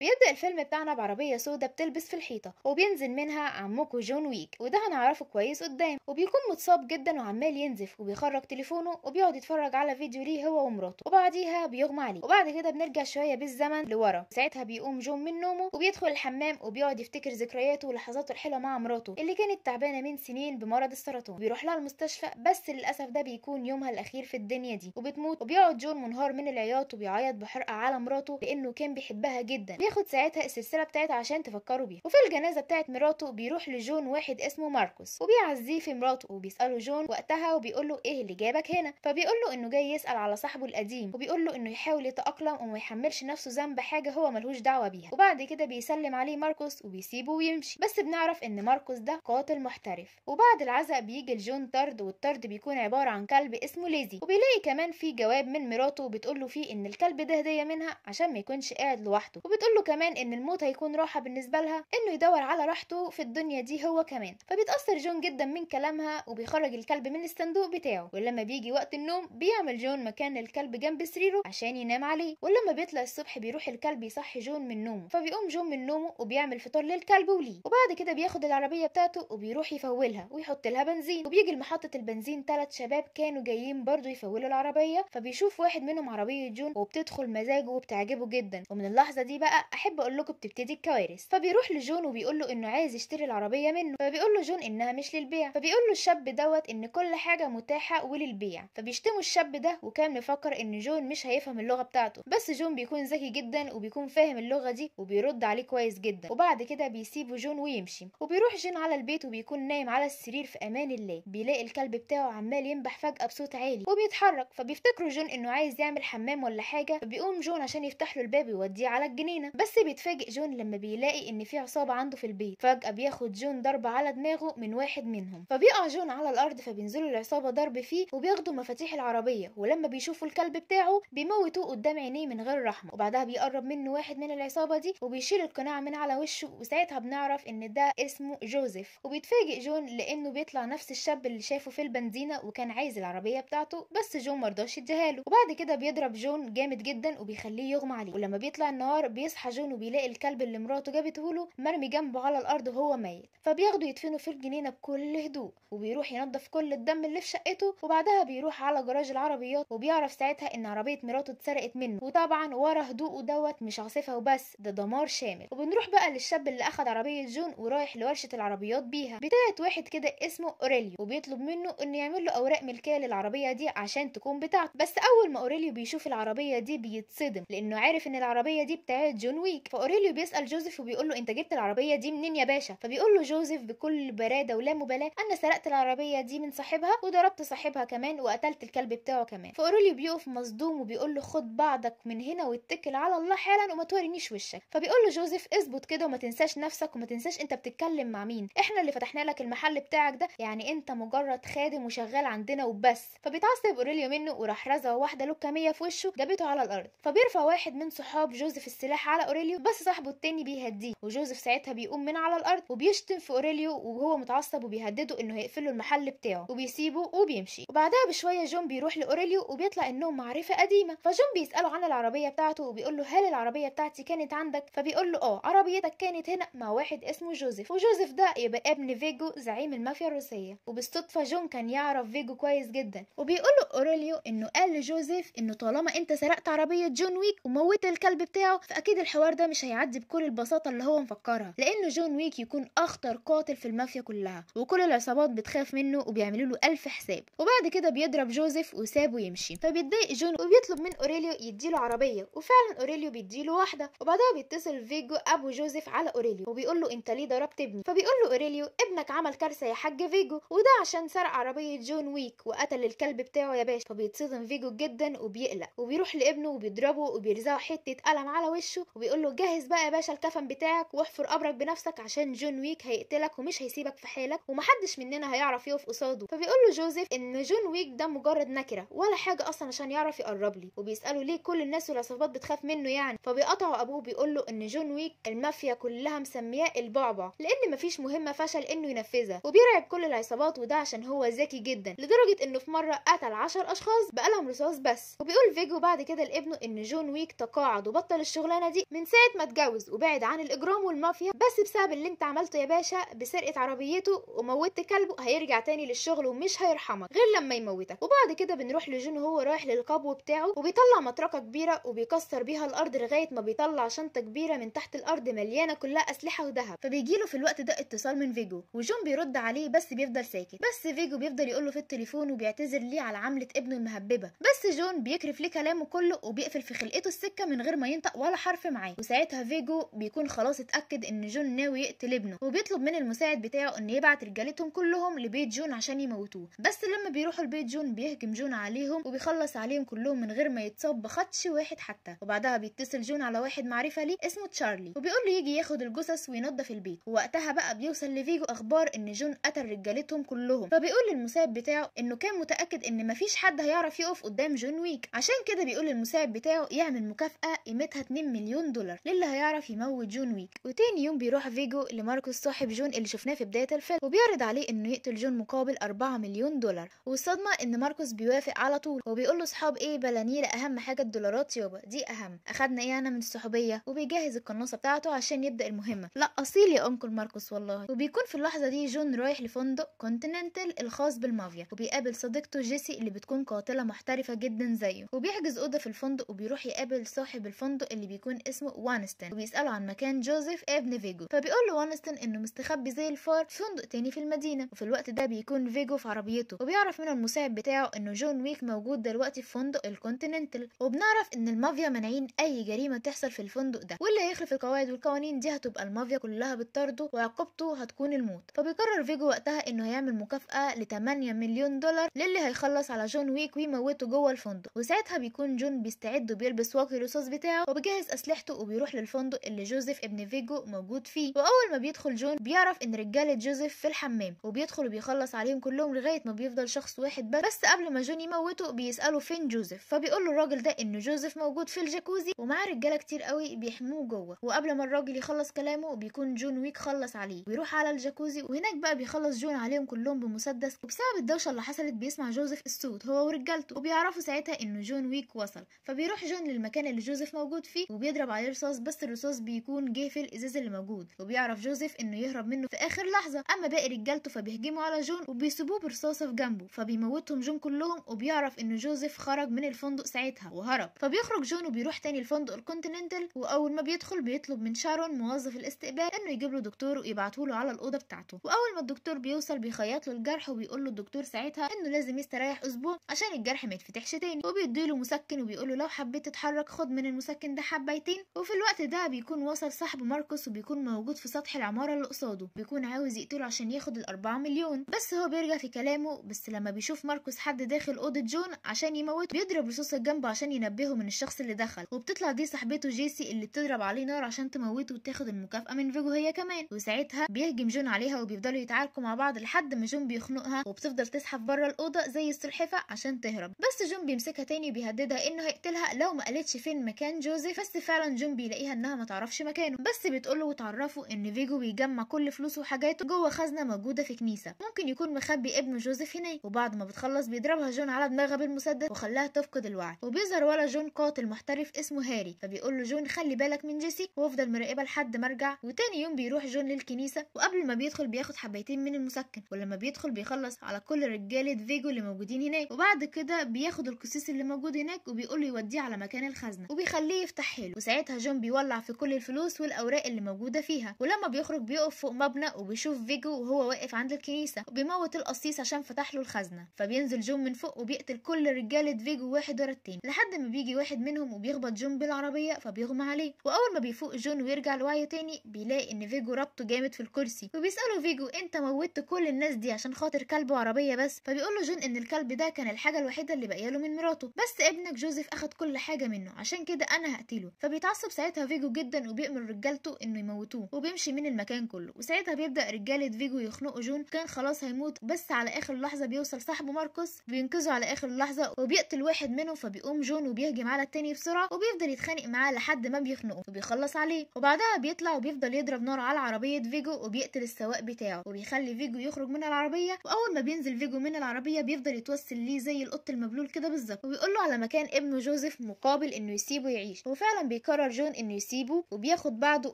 بيبدأ الفيلم بتاعنا بعربية سودة بتلبس في الحيطة وبينزل منها عمكو جون ويك، وده هنعرفه كويس قدام. وبيكون متصاب جدا وعمال ينزف، وبيخرج تليفونه وبيقعد يتفرج على فيديو ليه هو ومراته، وبعديها بيغمى عليه. وبعد كده بنرجع شوية بالزمن لورا، ساعتها بيقوم جون من نومه وبيدخل الحمام وبيقعد يفتكر ذكرياته ولحظاته الحلوة مع مراته اللي كانت تعبانة من سنين بمرض السرطان. بيروح لها المستشفى، بس للأسف ده بيكون يومها الأخير في الدنيا دي وبتموت. وبيقعد جون منهار من العياط وبيعيط بحرقة على مراته لأنه كان بيحبها جدا. بياخد ساعتها السلسلة بتاعتها عشان تفكروا بيها. وفي الجنازة بتاعت مراته بيروح لجون واحد اسمه ماركوس وبيعزيه في مراته، وبيساله جون وقتها وبيقول له ايه اللي جابك هنا؟ فبيقول له انه جاي يسال على صاحبه القديم، وبيقول له انه يحاول يتاقلم وما يحملش نفسه ذنب حاجة هو ملهوش دعوه بيها. وبعد كده بيسلم عليه ماركوس وبيسيبه ويمشي، بس بنعرف ان ماركوس ده قاتل محترف. وبعد العزاء بيجي لجون طرد، والطرد بيكون عبارة عن كلب اسمه ليزي، وبيلاقي كمان في جواب من مراته بتقول له فيه ان الكلب ده هديه منها عشان ما يكونش قاعد لوحده، وبتقول له كمان ان الموت هيكون راحة بالنسبة لها، انه يدور على راحته في الدنيا دي هو كمان. فبيتاثر جون جدا من كلامها وبيخرج الكلب من الصندوق بتاعه. ولما بيجي وقت النوم بيعمل جون مكان الكلب جنب سريره عشان ينام عليه. ولما بيطلع الصبح بيروح الكلب يصحي جون من نومه، فبيقوم جون من نومه وبيعمل فطار للكلب وليه. وبعد كده بياخد العربية بتاعته وبيروح يفولها ويحط لها بنزين. وبيجي لمحطه البنزين 3 شباب كانوا جايين برضو يفولوا العربية، فبيشوف واحد منهم عربية جون وبتدخل مزاجه وبتعجبه جدا. ومن اللحظة دي بقى احب اقول لكم بتبتدي الكوارث. فبيروح لجون وبيقول له انه عايز يشتري العربية منه، فبيقول له جون انها مش للبيع. فبيقول له الشاب دوت ان كل حاجة متاحة وللبيع، فبيشتموا الشاب ده وكان مفكر ان جون مش هيفهم اللغة بتاعته، بس جون بيكون ذكي جدا وبيكون فاهم اللغة دي وبيرد عليه كويس جدا. وبعد كده بيسيبه جون ويمشي. وبيروح جون على البيت وبيكون نايم على السرير في امان الله، بيلاقي الكلب بتاعه عمال ينبح فجاة بصوت عالي وبيتحرك، فبيفتكروا جون انه عايز يعمل حمام ولا حاجة، فبيقوم جون عشان يفتح له الباب ويوديه على الجنينة. بس بيتفاجئ جون لما بيلاقي ان في عصابة عنده في البيت. فجاة بياخد جون ضربه على دماغه من واحد منهم، فبيقع جون على الارض، فبينزلوا العصابة ضرب فيه وبياخدوا مفاتيح العربية. ولما بيشوفوا الكلب بتاعه بيموتوه قدام عينيه من غير رحمه. وبعدها بيقرب منه واحد من العصابة دي وبيشيل القناع من على وشه، وساعتها بنعرف ان ده اسمه جوزيف. وبيتفاجئ جون لانه بيطلع نفس الشاب اللي شافه في البنزينه وكان عايز العربية بتاعته، بس جون مرضاش يديها له. وبعد كده بيضرب جون جامد جدا وبيخليه يغمى عليه. ولما بيطلع النهار بيصحى جون وبيلاقي الكلب اللي مراته جابته له مرمي جنبه على الارض وهو ميت، فبياخده يدفنه في الجنينة بكل هدوء، وبيروح ينظف كل الدم اللي في شقته. وبعدها بيروح على جراج العربيات وبيعرف ساعتها ان عربية مراته اتسرقت منه، وطبعا ورا هدوءه دوت مش عاصفة وبس، ده دمار شامل. وبنروح بقى للشاب اللي اخد عربية جون ورايح لورشه العربيات بيها بتاعت واحد كده اسمه اوريليو، وبيطلب منه انه يعمل له اوراق ملكية للعربية دي عشان تكون بتاعته. بس اول ما اوريليو بيشوف العربية دي بيتصدم لانه عارف ان العربية دي بتاعت جون ويك. فاوريليو بيسال جوزيف وبيقول له انت جبت العربية دي منين يا باشا؟ فبيقول له جوزيف بكل برادة ولا مبالاة انا سرقت العربية دي من صاحبها وضربت صاحبها كمان وقتلت الكلب بتاعه كمان. فاوريليو بيقف مصدوم وبيقول له خد بعضك من هنا واتكل على الله حالا وما تورينيش وشك. فبيقول له جوزيف اظبط كده وما تنساش نفسك وما تنساش انت بتتكلم مع مين، احنا اللي فتحنا لك المحل بتاعك ده، يعني انت مجرد خادم وشغال عندنا وبس. فبيتعصب اوريليو منه وراح رزعه واحدة لوكاميه في وشه جابته على الارض. فبيرفع واحد من صحاب جوزيف السلاح على اوريليو، بس صاحبه التاني بيهديه، وجوزيف ساعتها بيقوم من على الارض وبيشتم في اوريليو وهو متعصب وبيهدده انه هيقفل له المحل بتاعه وبيسيبه وبيمشي. وبعدها بشوية جون بيروح لاوريليو وبيطلع انهم معرفة قديمة، فجون بيساله عن العربية بتاعته وبيقول له هل العربية بتاعتي كانت عندك؟ فبيقول له اه عربيتك كانت هنا مع واحد اسمه جوزيف، وجوزيف ده يبقى ابن فيجو زعيم المافيا الروسية. وبالصدفه جون كان يعرف فيجو كويس جدا، وبيقول له اوريليو انه قال لجوزيف انه طالما انت سرقت عربية جون ويك وموت الكلب بتاعه فاكيد الحوار ده مش هيعدي بكل البساطة اللي هو مفكرها، لانه جون ويك يكون اخطر قاتل في المافيا كلها وكل العصابات بتخاف منه وبيعملوا له 1000 حساب. وبعد كده بيضرب جوزيف وسابه يمشي. فبيتضايق جون وبيطلب من اوريليو يديله عربية، وفعلا اوريليو بيديله واحدة. وبعدها بيتصل فيجو ابو جوزيف على اوريليو وبيقول له انت ليه ضربت ابني؟ فبيقول له اوريليو ابنك عمل كارثة يا حاج فيجو، وده عشان سرق عربية جون ويك وقتل الكلب بتاعه يا باشا. فبيتصدم فيجو جدا وبيقلق وبيروح لابنه وبيضربه وبيرزعه حتة قلم على وشه وبيقول له جهز بقى يا باشا الكفن بتاعك واحفر قبرك بنفسك عشان جون ويك هيقتلك ومش هيسيبك في حالك ومحدش مننا هيعرف يقف قصاده. فبيقول له جوزيف ان جون ويك ده مجرد نكره ولا حاجة اصلا عشان يعرف يقرب لي، وبيساله ليه كل الناس والعصابات بتخاف منه يعني. فبيقطعوا ابوه بيقول له ان جون ويك المافيا كلها مسمياه البعبع لان مفيش مهمة فشل انه ينفذها، وبيرعب كل العصابات وده عشان هو ذكي جدا لدرجة انه في مرة قتل 10 اشخاص بقلم رصاص بس. وبيقول فيجو بعد كده لابنه ان جون ويك تقاعد وبطل الشغلانة دي من ساعة ما اتجوز وبعد عن الاجرام والمافيا، بس بسبب اللي انت عملته يا باشا بسرقه عربيته وموتت كلبه هيرجع تاني للشغل ومش هيرحمك غير لما يموتك. وبعد كده بنروح لجون وهو رايح للقبو بتاعه، وبيطلع مطرقه كبيرة وبيكسر بيها الارض لغاية ما بيطلع شنطه كبيرة من تحت الارض مليانة كلها اسلحة وذهب. فبيجيله في الوقت ده اتصال من فيجو، وجون بيرد عليه بس بيفضل ساكت، بس فيجو بيفضل يقول له في التليفون وبيعتذر ليه على عمله ابنه المهببه، بس جون بيكرف ليه كلامه كله وبيقفل في خلقته السكة من غير ما ينطق ولا حرف معاه. وساعتها فيجو بيكون خلاص اتاكد ان جون ناوي يقتل ابنه، وبيطلب من المساعد بتاعه ان يبعت رجالتهم كلهم لبيت جون عشان يموتوه. بس لما بيروحوا لبيت جون بيهجم جون عليهم وبيخلص عليهم كلهم من غير ما يتصاب بخدش واحد حتى. وبعدها بيتصل جون على واحد معرفة ليه اسمه تشارلي، وبيقول له يجي ياخد الجثث وينظف البيت. ووقتها بقى بيوصل لفيجو اخبار ان جون قتل رجالتهم كلهم، فبيقول للمساعد بتاعه انه كان متاكد ان مفيش حد هيعرف يقف قدام جون ويك، عشان كده بيقول للمساعد بتاعه يعمل مكافأة قيمتها 2 مليون دولار للي هيعرف يموت جون ويك. وتاني يوم بيروح فيجو لماركوس صاحب جون اللي شفناه في بداية الفيلم، وبيعرض عليه انه يقتل جون مقابل 4 مليون دولار. والصدمة ان ماركوس بيوافق على طول، وبيقول له اصحاب ايه بلا نيلة، اهم حاجة الدولارات يابا، دي اهم، اخدنا ايه انا من الصحوبية. وبيجهز القناصة بتاعته عشان يبدأ المهمة. لا اصيل يا uncle ماركوس والله. وبيكون في اللحظة دي جون رايح لفندق كونتيننتال الخاص بالمافيا، وبيقابل صديقته جيسي اللي بتكون قاتلة محترفة جدا زيه، وبيحجز اوضة في الفندق وبيروح يقابل صاحب الفندق اللي بيكون اسمه وانستون، وبيسأله عن مكان جوزيف ابن فيجو. فبيقول له وانستون انه مستخبي زي الفار في فندق تاني في المدينة. وفي الوقت ده بيكون فيجو في عربيته، وبيعرف منه المساعد بتاعه انه جون ويك موجود دلوقتي في فندق الكونتيننتال. وبنعرف ان المافيا مانعين اي جريمة تحصل في الفندق ده، واللي هيخلف القواعد والقوانين دي هتبقى المافيا كلها بتطارده وعقوبته هتكون الموت. فبيقرر فيجو وقتها انه هيعمل مكافأة ل 8 مليون دولار للي هيخلص على جون ويك ويموته جوه الفندق. وساعتها بيكون جون بيستعد وبيلبس واقي الرصاص بتاعه وبيجهز اسلحته وبيروح للفندق اللي جوزيف ابن فيجو موجود فيه. واول ما بيدخل جون بيعرف ان رجاله جوزيف في الحمام، وبيدخل وبيخلص عليهم كلهم لغاية ما بيفضل شخص واحد بس. قبل ما جون يموته بيساله فين جوزيف، فبيقول له الراجل ده ان جوزيف موجود في الجاكوزي ومعاه رجاله كتير قوي بيحموه جوه. وقبل ما الراجل يخلص كلامه بيكون جون ويك خلص عليه ويروح على الجاكوزي، وهناك بقى بيخلص جون عليهم كلهم بمسدس. وبسبب الدوشة اللي حصلت بيسمع جوزيف الصوت هو ورجالته، وبيعرفوا ساعتها انه جون ويك وصل. فبيروح جون للمكان اللي جوزيف موجود فيه وبيضرب عليه رصاص، بس الرصاص بيكون جه في الازاز اللي موجود، وبيعرف جوزيف انه يهرب منه في اخر لحظة. اما باقي رجالته فبيهجموا على جون وبيسيبوه برصاصه في جنبه، فبيموتهم جون كلهم. وبيعرف ان جوزيف خرج من الفندق ساعتها وهرب. فبيخرج جون وبيروح تاني الفندق الكونتيننتال، واول ما بيدخل بيطلب من شارون موظف الاستقبال انه يجيب له دكتور ويبعته له على الاوضة بتاعته. واول ما الدكتور بيوصل بيخيط له الجرح، وبيقول له الدكتور ساعتها انه لازم يستريح اسبوع عشان الجرح ما يتفتحش تاني، وبيديله مسكن وبيقول له لو حبيت تتحرك خد من المسكن ده حبايتين. وفي الوقت ده بيكون وصل صاحب ماركوس وبيكون موجود في سطح العمارة اللي قصاده، بيكون عاوز يقتله عشان ياخد ال4 مليون، بس هو بيرجع في كلامه. بس لما بيشوف ماركوس حد داخل اوضة جون عشان يموته بيضرب رصاصة جنبه عشان ينبهه من الشخص اللي دخل، وبتطلع دي صاحبته جيسي اللي بتضرب عليه نار عشان تموته وتاخد المكافأة من فيجو هي كمان. وساعتها بيهجم جون عليها وبيفضلوا يتعاركوا مع بعض لحد ما جون بيخنقها وبتفضل تزحف بره الاوضة زي السلحفه عشان تهرب، بس جون بيمسكها تاني وبيهددها انه هيقتلها لو ما قالتش فين مكان جوزيف. بس فعلا جون بيلاقيها انها ما تعرفش مكانه، بس بتقوله وتعرفه ان فيجو بيجمع كل فلوسه وحاجاته جوه خزنه موجودة في كنيسة، ممكن يكون مخبي ابنه جوزيف هناك. وبعد ما بتخلص بيضربها جون على دماغها بالمسدس وخلاها تفقد الوعي. وبيظهر ورا جون قاتل محترف اسمه هاري، فبيقول له جون خلي بالك من جيسي وافضل مراقبها لحد ما ارجع. وتاني يوم بيروح جون للكنيسة، وقبل ما بيدخل بياخد حبايتين من المسكن، ولما بيدخل بيخلص على كل رجاله فيجو اللي موجودين هناك. وبعد كده بياخد القسيس اللي موجود هناك وبيقول له يوديه على مكان الخزنة وبيخليه يفتح حيله. وساعتها جون بيولع في كل الفلوس والاوراق اللي موجودة فيها. ولما بيخرج بيقف فوق مبنى وبيشوف فيجو وهو واقف عند الكنيسة وبيموت القسيس عشان فتح له الخزنة. فبينزل جون من فوق وبيقتل كل رجاله فيجو واحد ورا التاني لحد ما بيجي واحد منهم وبيخبط جون بالعربية فبيغمى عليه. واول ما بيفوق جون ويرجع لوعيه تاني بيلاقي ان فيجو ربطه جامد في الكرسي، وبيساله فيجو انت موتت كل الناس دي عشان خاطر كلب وعربية بس؟ فبيقول له جون ان الكلب ده كان الحاجة الوحيدة اللي باقية له من مراته، بس ابنك جوزيف اخد كل حاجة منه عشان كده انا هقتله. فبيتعصب ساعتها فيجو جدا وبيأمر رجالته انه يموتوه وبيمشي من المكان كله. وساعتها بيبدأ رجاله فيجو يخنقوا جون، كان خلاص هيموت، بس على اخر لحظة بيوصل صاحبه ماركوس بينقذه على اخر لحظة وبيقتل واحد منهم. فبيقوم جون وبيهجم على التاني بسرعة وبيفضل يتخانق معاه لحد ما بيخنقه وبيخلص عليه. وبعدها بيطلع وبيفضل يضرب نار على عربية فيجو وبيقتل السواق بتاعه وبيخلي فيجو يخرج من العربية. واول ما بينزل فيجو من العربية بيفضل يتوسل ليه زي القط المبلول كده بالظبط، وبيقول له على مكان ابنه جوزيف مقابل انه يسيبه يعيش. وفعلا بيقرر بيقرر جون انه يسيبه وبياخد بعضه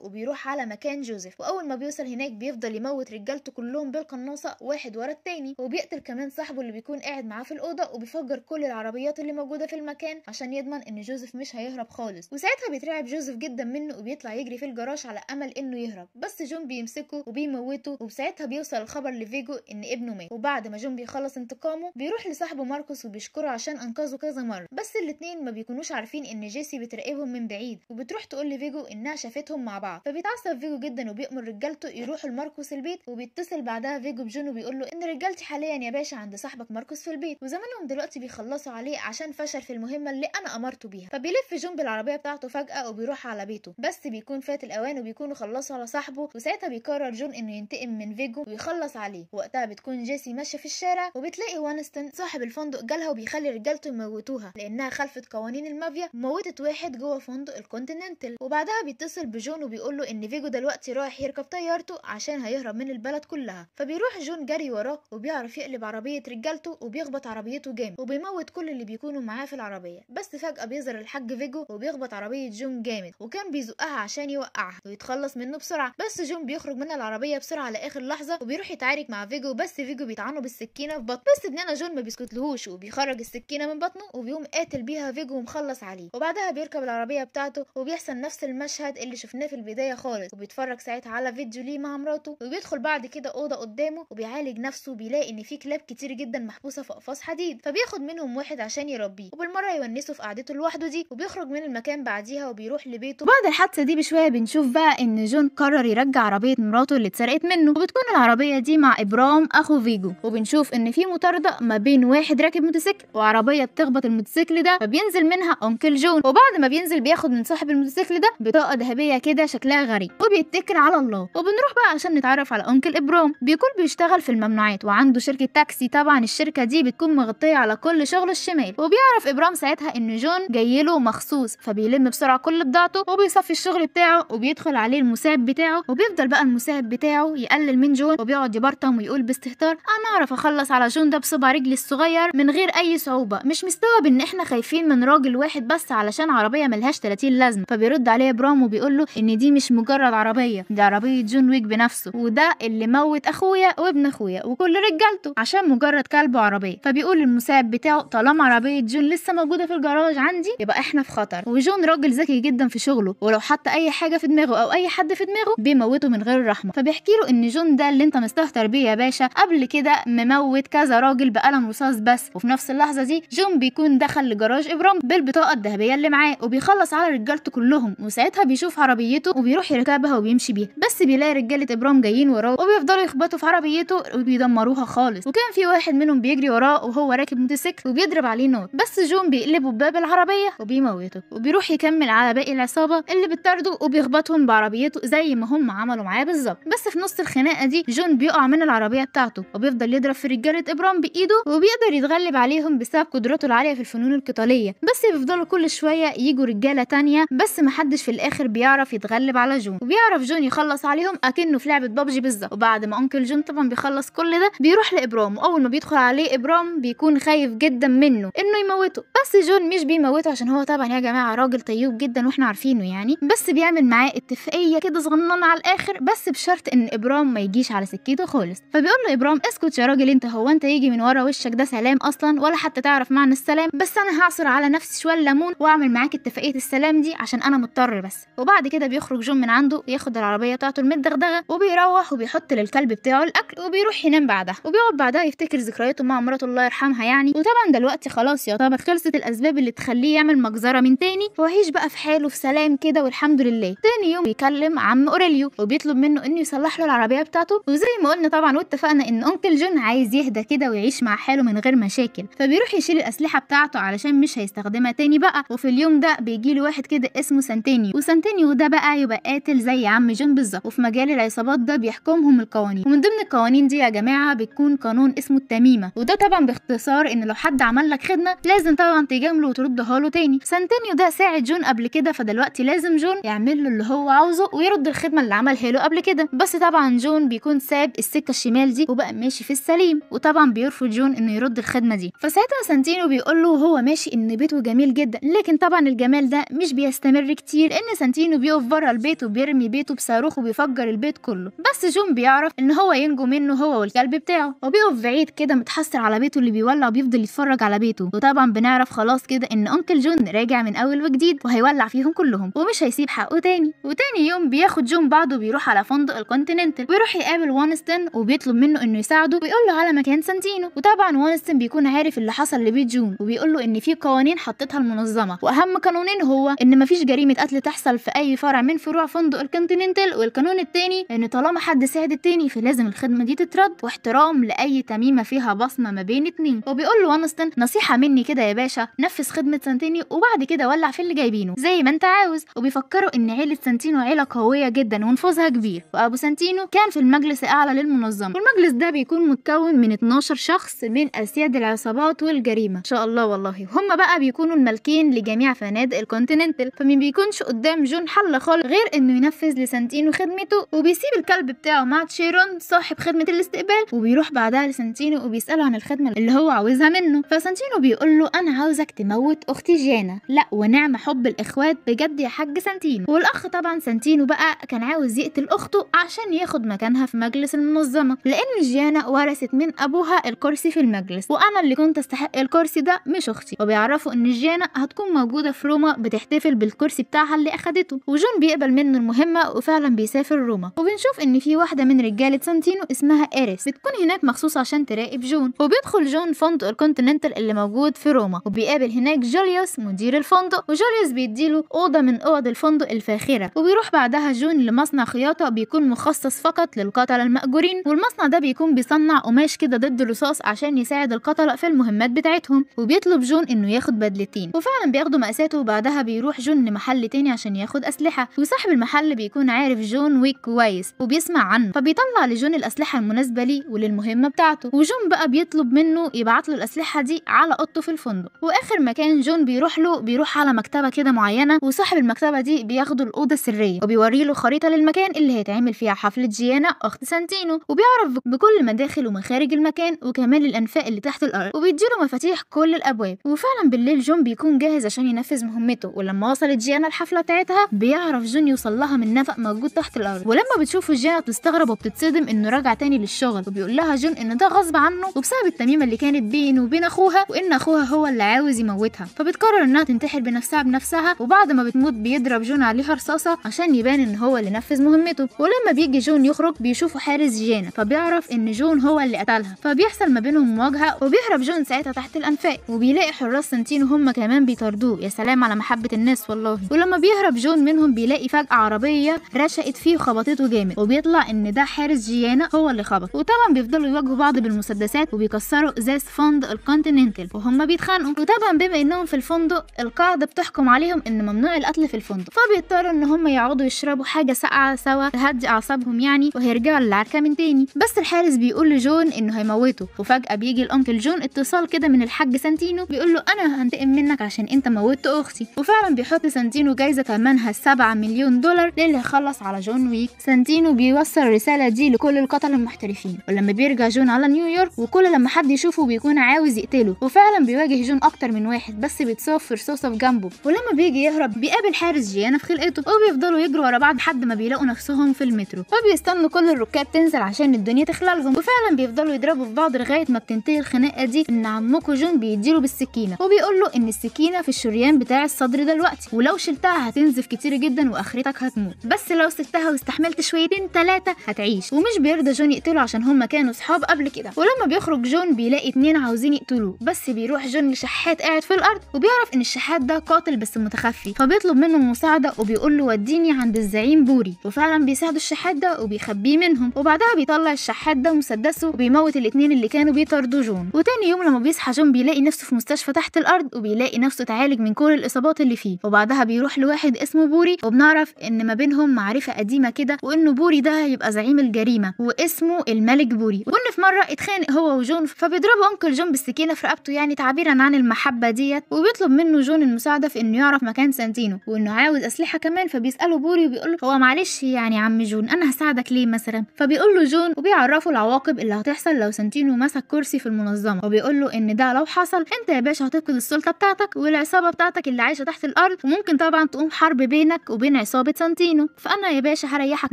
وبيروح على مكان جوزيف. واول ما بيوصل هناك بيفضل يموت رجالته كلهم بالقناصه واحد ورا التاني، وبيقتل كمان صاحبه اللي بيكون قاعد معاه في الاوضة، وبيفجر كل العربيات اللي موجودة في المكان عشان يضمن ان جوزيف مش هيهرب خالص. وساعتها بيترعب جوزيف جدا منه وبيطلع يجري في الجراج على امل انه يهرب، بس جون بيمسكه وبيموته. وبساعتها بيوصل الخبر لفيجو ان ابنه مات. وبعد ما جون بيخلص انتقامه بيروح لصاحبه ماركوس وبيشكره عشان انقذه كذا مرة، بس الاثنين ما بيكونوش عارفين ان جيسي بتراقبهم من بعيد، وبتروح تقول لفيجو انها شافتهم مع بعض. فبيتعصب فيجو جدا وبيأمر رجالته يروحوا لماركوس البيت. وبيتصل بعدها فيجو بجون وبيقول له ان رجالتي حاليا يا باشا عند صاحبك ماركوس في البيت، وزمانهم دلوقتي بيخلصوا عليه عشان فشل في المهمة اللي انا امرته بيها. فبيلف جون بالعربية بتاعته فجاة وبيروح على بيته، بس بيكون فات الاوان وبيكونوا خلصوا على صاحبه. وساعتها بيقرر جون انه ينتقم من فيجو ويخلص عليه. وقتها بتكون جيسي ماشية في الشارع وبتلاقي وانستون صاحب الفندق جالها وبيخلي رجالته يموتوها لانها خلفت قوانين المافيا وموتت واحد جوه فندق الكونتيننتال. وبعدها بيتصل بجون وبيقول له ان فيجو دلوقتي رايح يركب طيارته عشان هيهرب من البلد كلها. فبيروح جون جري وراه وبيعرف يقلب عربية رجالته وبيخبط عربيته جامد وبيموت كل اللي بيكونوا معاه في العربية. بس فجاة بيظهر الحاج فيجو وبيخبط عربية جون جامد، وكان بيزقها عشان يوقعها ويتخلص منه بسرعة، بس جون بيخرج من العربية بسرعة لاخر لحظة وبيروح يتعارك مع فيجو، بس فيجو بيطعنه بالسكينة في بطنه، بس ابننا جون ما بيسكتلهوش وبيخرج السكينة من بطنه وبيقوم قاتل بيها فيجو ومخلص عليه. وبعدها بيركب العربية بتاعته وبيحصل نفس المشهد اللي شفناه في البداية خالص، وبيتفرج ساعتها على فيديو ليه مع مراته، وبيدخل بعد كده اوضة قدامه وبيعالج نفسه، بيلاقي ان في كلاب كتير جدا محبوسة في اقفاص حديد، فبياخد منهم واحد عشان يربيه وبالمره يونسه في قعدته لوحده دي، وبيخرج من المكان بعديها وبيروح لبيته. بعد الحادثة دي بشوية بنشوف بقى ان جون قرر يرجع عربية مراته اللي اتسرقت منه، وبتكون العربية دي مع ابرام اخو فيجو. وبنشوف ان في مطاردة ما بين واحد راكب موتوسيكل وعربية بتخبط الموتوسيكل ده، فبينزل منها uncle جون، وبعد ما بينزل بياخد من صاحب الموتوسيكل ده بطاقة ذهبية كده شكلها غريب وبيتكل على الله. وبنروح بقى عشان نتعرف على uncle ابرام. بيكون بيشتغل في الممنوعات وعنده شركة تاكسي، طبعا الشركة دي بتكون مغطيه على كل شغل الشمال. وبيعرف ابرام ساعتها ان جون جاي له مخصوص، فبيلم بسرعة كل بضاعته وبيصفي الشغل بتاعه وبيدخل عليه المساعد بتاعه، وبيفضل بقى المساعد بتاعه يقلل من جون وبيقعد يبرطم ويقول باستهتار انا اعرف اخلص على جون ده بصبع رجلي الصغير من غير اي صعوبة، مش مستوعب ان احنا خايفين من راجل واحد بس علشان عربية ملهاش 30 لازمه. فبيرد عليه ابرام وبيقول له ان دي مش مجرد عربية، دي عربية جون ويك بنفسه، وده اللي موت اخويا وابن اخويا وكل رجالته عشان مجرد كلب وعربية. فبيقول للمساعد بتاعه طالما عربية جون لسه موجودة في الجراج عندي يبقى احنا في خطر. وجون راجل ذكي جدا في شغله، ولو حط اي حاجة في دماغه او اي حد في دماغه بيموته من غير رحمه. فبيحكي له ان جون ده اللي انت مستهتر بيه يا باشا قبل كده مموت كذا راجل بقلم رصاص بس. وفي نفس اللحظة دي جون بيكون دخل لجراج ابرام بالبطاقه الذهبية اللي معاه وبيخلص على رجالته كلهم، وساعتها بيشوف عربيته وبيروح يركبها وبيمشي بيها، بس بيلاقي رجاله ابرام جايين وراه وبيفضلوا يخبطوا في عربيته وبيدمروها خالص. وكان في واحد منهم بيجري وراه وهو راكب موتوسيكل وبيضرب عليه نار، بس جون بيقلبه بباب العربية وبيموته، وبيروح يكمل على باقي العصابة اللي بتطارده وبيخبطهم بعربيته زي ما هم عملوا معاه بالظبط. بس في نص الخناقة دي جون بيقع من العربية بتاعته وبيفضل يضرب في رجاله ابرام بايده، وبيقدر يتغلب عليهم بسبب قدرته العالية في الفنون القتالية، بس بيفضلوا كل شوية يجوا رجاله تانية، بس محدش في الاخر بيعرف يتغلب على جون، وبيعرف جون يخلص عليهم اكنه في لعبه بابجي بالظبط. وبعد ما uncle جون طبعا بيخلص كل ده بيروح لابرام، واول ما بيدخل عليه ابرام بيكون خايف جدا منه انه يموته، بس جون مش بيموته عشان هو طبعا يا جماعة راجل طيب جدا واحنا عارفينه يعني، بس بيعمل معاه اتفاقية كده صغننه على الاخر، بس بشرط ان ابرام ما يجيش على سكته خالص. فبيقول له ابرام اسكت يا راجل انت، هو انت يجي من ورا وشك ده سلام اصلا ولا حتى تعرف معنى السلام؟ بس انا هعصر على نفسي شوية ليمون واعمل معاك اتفاقية السلام دي عشان انا مضطر بس. وبعد كده بيخرج جون من عنده ياخد العربية بتاعته المدغدغه وبيروح وبيحط للكلب بتاعه الاكل وبيروح ينام بعدها، وبيقعد بعدها يفتكر ذكرياته مع مراته الله يرحمها يعني. وطبعا دلوقتي خلاص يعتبر خلصت الاسباب اللي تخليه يعمل مجزرة من تاني، فوعيش بقى في حاله في سلام كده والحمد لله. تاني يوم بيكلم عم اوريليو وبيطلب منه انه يصلح له العربية بتاعته، وزي ما قلنا طبعا واتفقنا ان uncle جون عايز يهدى كده ويعيش مع حاله من غير مشاكل، فبيروح يشيل الاسلحة بتاعته علشان مش هيستخدمها تاني بقى. وفي اليوم ده بيجي له واحد كده اسمه سانتينيو، وسانتينيو ده بقى يبقى قاتل زي عم جون بالظبط، وفي مجال العصابات ده بيحكمهم القوانين، ومن ضمن القوانين دي يا جماعة بتكون قانون اسمه التميمه، وده طبعا باختصار ان لو حد عمل لك خدمة لازم طبعا تجامله وتردها له تاني. سانتينيو ده ساعد جون قبل كده، فدلوقتي لازم جون يعمل له اللي هو عاوزه ويرد الخدمة اللي عملها له قبل كده. بس طبعا جون بيكون ساب السكة الشمال دي وبقى ماشي في السليم، وطبعا بيرفض جون انه يرد الخدمة دي. فساعتها سانتينيو بيقول له وهو ماشي ان بيته جميل جدا، لكن طبعا الجمال ده مش بيستدعي هيستمر كتير، لان سانتينو بيقف بره البيت وبيرمي بيته بصاروخ وبيفجر البيت كله، بس جون بيعرف ان هو ينجو منه هو والكلب بتاعه، وبيقف بعيد كده متحسر على بيته اللي بيولع وبيفضل يتفرج على بيته. وطبعا بنعرف خلاص كده ان uncle جون راجع من اول وجديد وهيولع فيهم كلهم ومش هيسيب حقه تاني. وتاني يوم بياخد جون بعضه وبيروح على فندق الكونتيننتال، ويروح يقابل وانستون وبيطلب منه انه يساعده ويقول له على مكان سانتينو. وطبعا وانستون بيكون عارف اللي حصل لبيت جون، وبيقول له ان في قوانين حطتها المنظمة، واهم قانونين هو ان مفيش جريمة قتل تحصل في اي فرع من فروع فندق الكونتيننتال، والقانون التاني ان طالما حد ساعد التاني فلازم الخدمة دي تترد، واحترام لاي تميمه فيها بصمة ما بين اتنين. وبيقول له وانستون نصيحة مني كده يا باشا، نفذ خدمة سانتينو وبعد كده ولع في اللي جايبينه زي ما انت عاوز. وبيفكروا ان عيله سانتينو عيله قوية جدا ونفوذها كبير، وابو سانتينو كان في المجلس الاعلى للمنظمة، والمجلس ده بيكون متكون من 12 شخص من اسياد العصابات والجريمه ان شاء الله والله. هم بقى بيكونوا المالكين لجميع فنادق الكونتيننتال، فما بيكونش قدام جون حل خالص غير انه ينفذ لسانتينو خدمته، وبيسيب الكلب بتاعه مع تشيرون صاحب خدمة الاستقبال، وبيروح بعدها لسانتينو وبيساله عن الخدمة اللي هو عاوزها منه. فسانتينو بيقول له انا عاوزك تموت اختي جانا، لا ونعم حب الاخوات بجد يا حاج سانتينو. والاخ طبعا سانتينو بقى كان عاوز يقتل اخته عشان ياخد مكانها في مجلس المنظمة، لان جيانا ورثت من ابوها الكرسي في المجلس، وانا اللي كنت استحق الكرسي ده مش اختي. وبيعرفوا ان جيانا هتكون موجودة في روما بتحتفل بالكرسي بتاعها اللي اخدته، وجون بيقبل منه المهمة وفعلا بيسافر روما. وبنشوف ان في واحدة من رجاله سانتينو اسمها إيريس بتكون هناك مخصوص عشان تراقب جون. وبيدخل جون فندق الكونتيننتال اللي موجود في روما، وبيقابل هناك جوليوس مدير الفندق، وجوليوس بيديله اوضة من اوض الفندق الفاخرة. وبيروح بعدها جون لمصنع خياطة بيكون مخصص فقط للقتله المأجورين، والمصنع ده بيكون بيصنع قماش كده ضد الرصاص عشان يساعد القتلة في المهمات بتاعتهم. وبيطلب جون انه ياخد بدلتين، وفعلا بياخدوا مقاساته. وبعدها بيروح جون لمحل تاني عشان ياخد اسلحة، وصاحب المحل بيكون عارف جون ويك كويس وبيسمع عنه، فبيطلع لجون الاسلحة المناسبة ليه وللمهمه بتاعته. وجون بقى بيطلب منه يبعت له الاسلحة دي على اوضته في الفندق. واخر مكان جون بيروح له بيروح على مكتبه كده معينة، وصاحب المكتبة دي بياخده الاوضة السرية وبيوري له خريطة للمكان اللي هيتعمل فيها حفلة جيانا اخت سانتينو، وبيعرف بكل مداخل ومخارج المكان وكمان الانفاق اللي تحت الارض، وبيديله مفاتيح كل الابواب. وفعلا بالليل جون بيكون جاهز عشان ينفذ مهمته، ولما وصلت جيانا الحفلة بتاعتها بيعرف جون يوصل لها من نفق موجود تحت الارض. ولما بتشوفه جيانا بتستغرب وبتتصدم انه راجع تاني للشغل، وبيقول لها جون ان ده غصب عنه وبسبب التميمه اللي كانت بينه وبين اخوها، وان اخوها هو اللي عاوز يموتها، فبتقرر انها تنتحر بنفسها بنفسها. وبعد ما بتموت بيضرب جون عليها رصاصة عشان يبان ان هو اللي نفذ مهمته. ولما بيجي جون يخرج بيشوفه حارس جيانا، فبيعرف ان جون هو اللي قتلها، فبيحصل ما بينهم مواجهة، وبيهرب جون ساعتها تحت الانفاق، وبيلاقي حراس سانتينو هم كمان بيطاردوه. يا سلام على محبة الناس والله. ولما بيهرب جون منهم بيلاقي فجاة عربية رشقت فيه وخبطته جامد، وبيطلع ان ده حارس جيانا هو اللي خبط. وطبعا بيفضلوا يواجهوا بعض بالمسدسات وبيكسروا ازاز فندق الكونتيننتال وهم بيتخانقوا. وطبعا بما انهم في الفندق القاعدة بتحكم عليهم ان ممنوع القتل في الفندق، فبيضطروا ان هم يقعدوا يشربوا حاجة ساقعه سوا تهدي اعصابهم يعني، وهيرجعوا للعركه من تاني. بس الحارس بيقول لجون انه هيموته، وفجاة بيجي ال uncle جون اتصال كده من الحاج سانتينو بيقول له انا هنتقم منك عشان انت موتت اختي. وفعلا بيحط سانتينو جايزة ثمنها 7 مليون دولار للي يخلص على جون ويك. سانتينو بيوصل الرسالة دي لكل القتلة المحترفين. ولما بيرجع جون على نيويورك وكل لما حد يشوفه بيكون عاوز يقتله، وفعلا بيواجه جون اكتر من واحد بس بيتصاب في رصاصة في جنبه. ولما بيجي يهرب بيقابل حارس جيانا في خلقته، وبيفضلوا يجروا ورا بعض لحد ما بيلاقوا نفسهم في المترو، وبيستنوا كل الركاب تنزل عشان الدنيا تخلالهم. وفعلا بيفضلوا يضربوا في بعض لغاية ما بتنتهي الخناقة دي ان عمكو جون بيديله بالسكينة، وبيقول له ان السكينة في الشريان بتاع الصدر دلوقتي، ولو شلتها هتنزف كتير جدا واخرتك هتموت، بس لو سبتها واستحملت شويتين ثلاثة هتعيش. ومش بيرضى جون يقتله عشان هما كانوا صحاب قبل كده. ولما بيخرج جون بيلاقي اتنين عاوزين يقتلوه، بس بيروح جون لشحات قاعد في الارض، وبيعرف ان الشحات ده قاتل بس متخفي، فبيطلب منه المساعدة وبيقول له وديني عند الزعيم بوري. وفعلا بيساعده الشحات ده وبيخبيه منهم. وبعدها بيطلع الشحات ده مسدسه وبيموت الاتنين اللي كانوا بيطاردوا جون. وتاني يوم لما بيصحى جون بيلاقي نفسه في مستشفى تحت الارض، وبيلاقي نفسه اتعالج من كل الاصابات اللي فيه. وبعدها بيروح لواحد اسمه بوري، وبنعرف ان ما بينهم معرفة قديمة كده، وانه بوري ده هيبقى زعيم الجريمة واسمه الملك بوري. وان في مرة اتخانق هو وجون، فبيضربه uncle جون بالسكينة في رقبته يعني تعبيرا عن المحبة ديت. وبيطلب منه جون المساعدة في انه يعرف مكان سانتينو وانه عاوز اسلحة كمان. فبيساله بوري وبيقول له هو معلش يعني عم جون انا هساعدك ليه مثلا؟ فبيقول له جون وبيعرفه العواقب اللي هتحصل لو سانتينو مسك كرسي في المنظمة، وبيقول له ان ده لو حصل انت يا باشا هتفقد السلطة بتاعتك والعصابه بتاعتك اللي عايشه تحت الارض وممكن طبعا تقوم حرب بينك وبين عصابة سانتينو، فانا يا باشا هريحك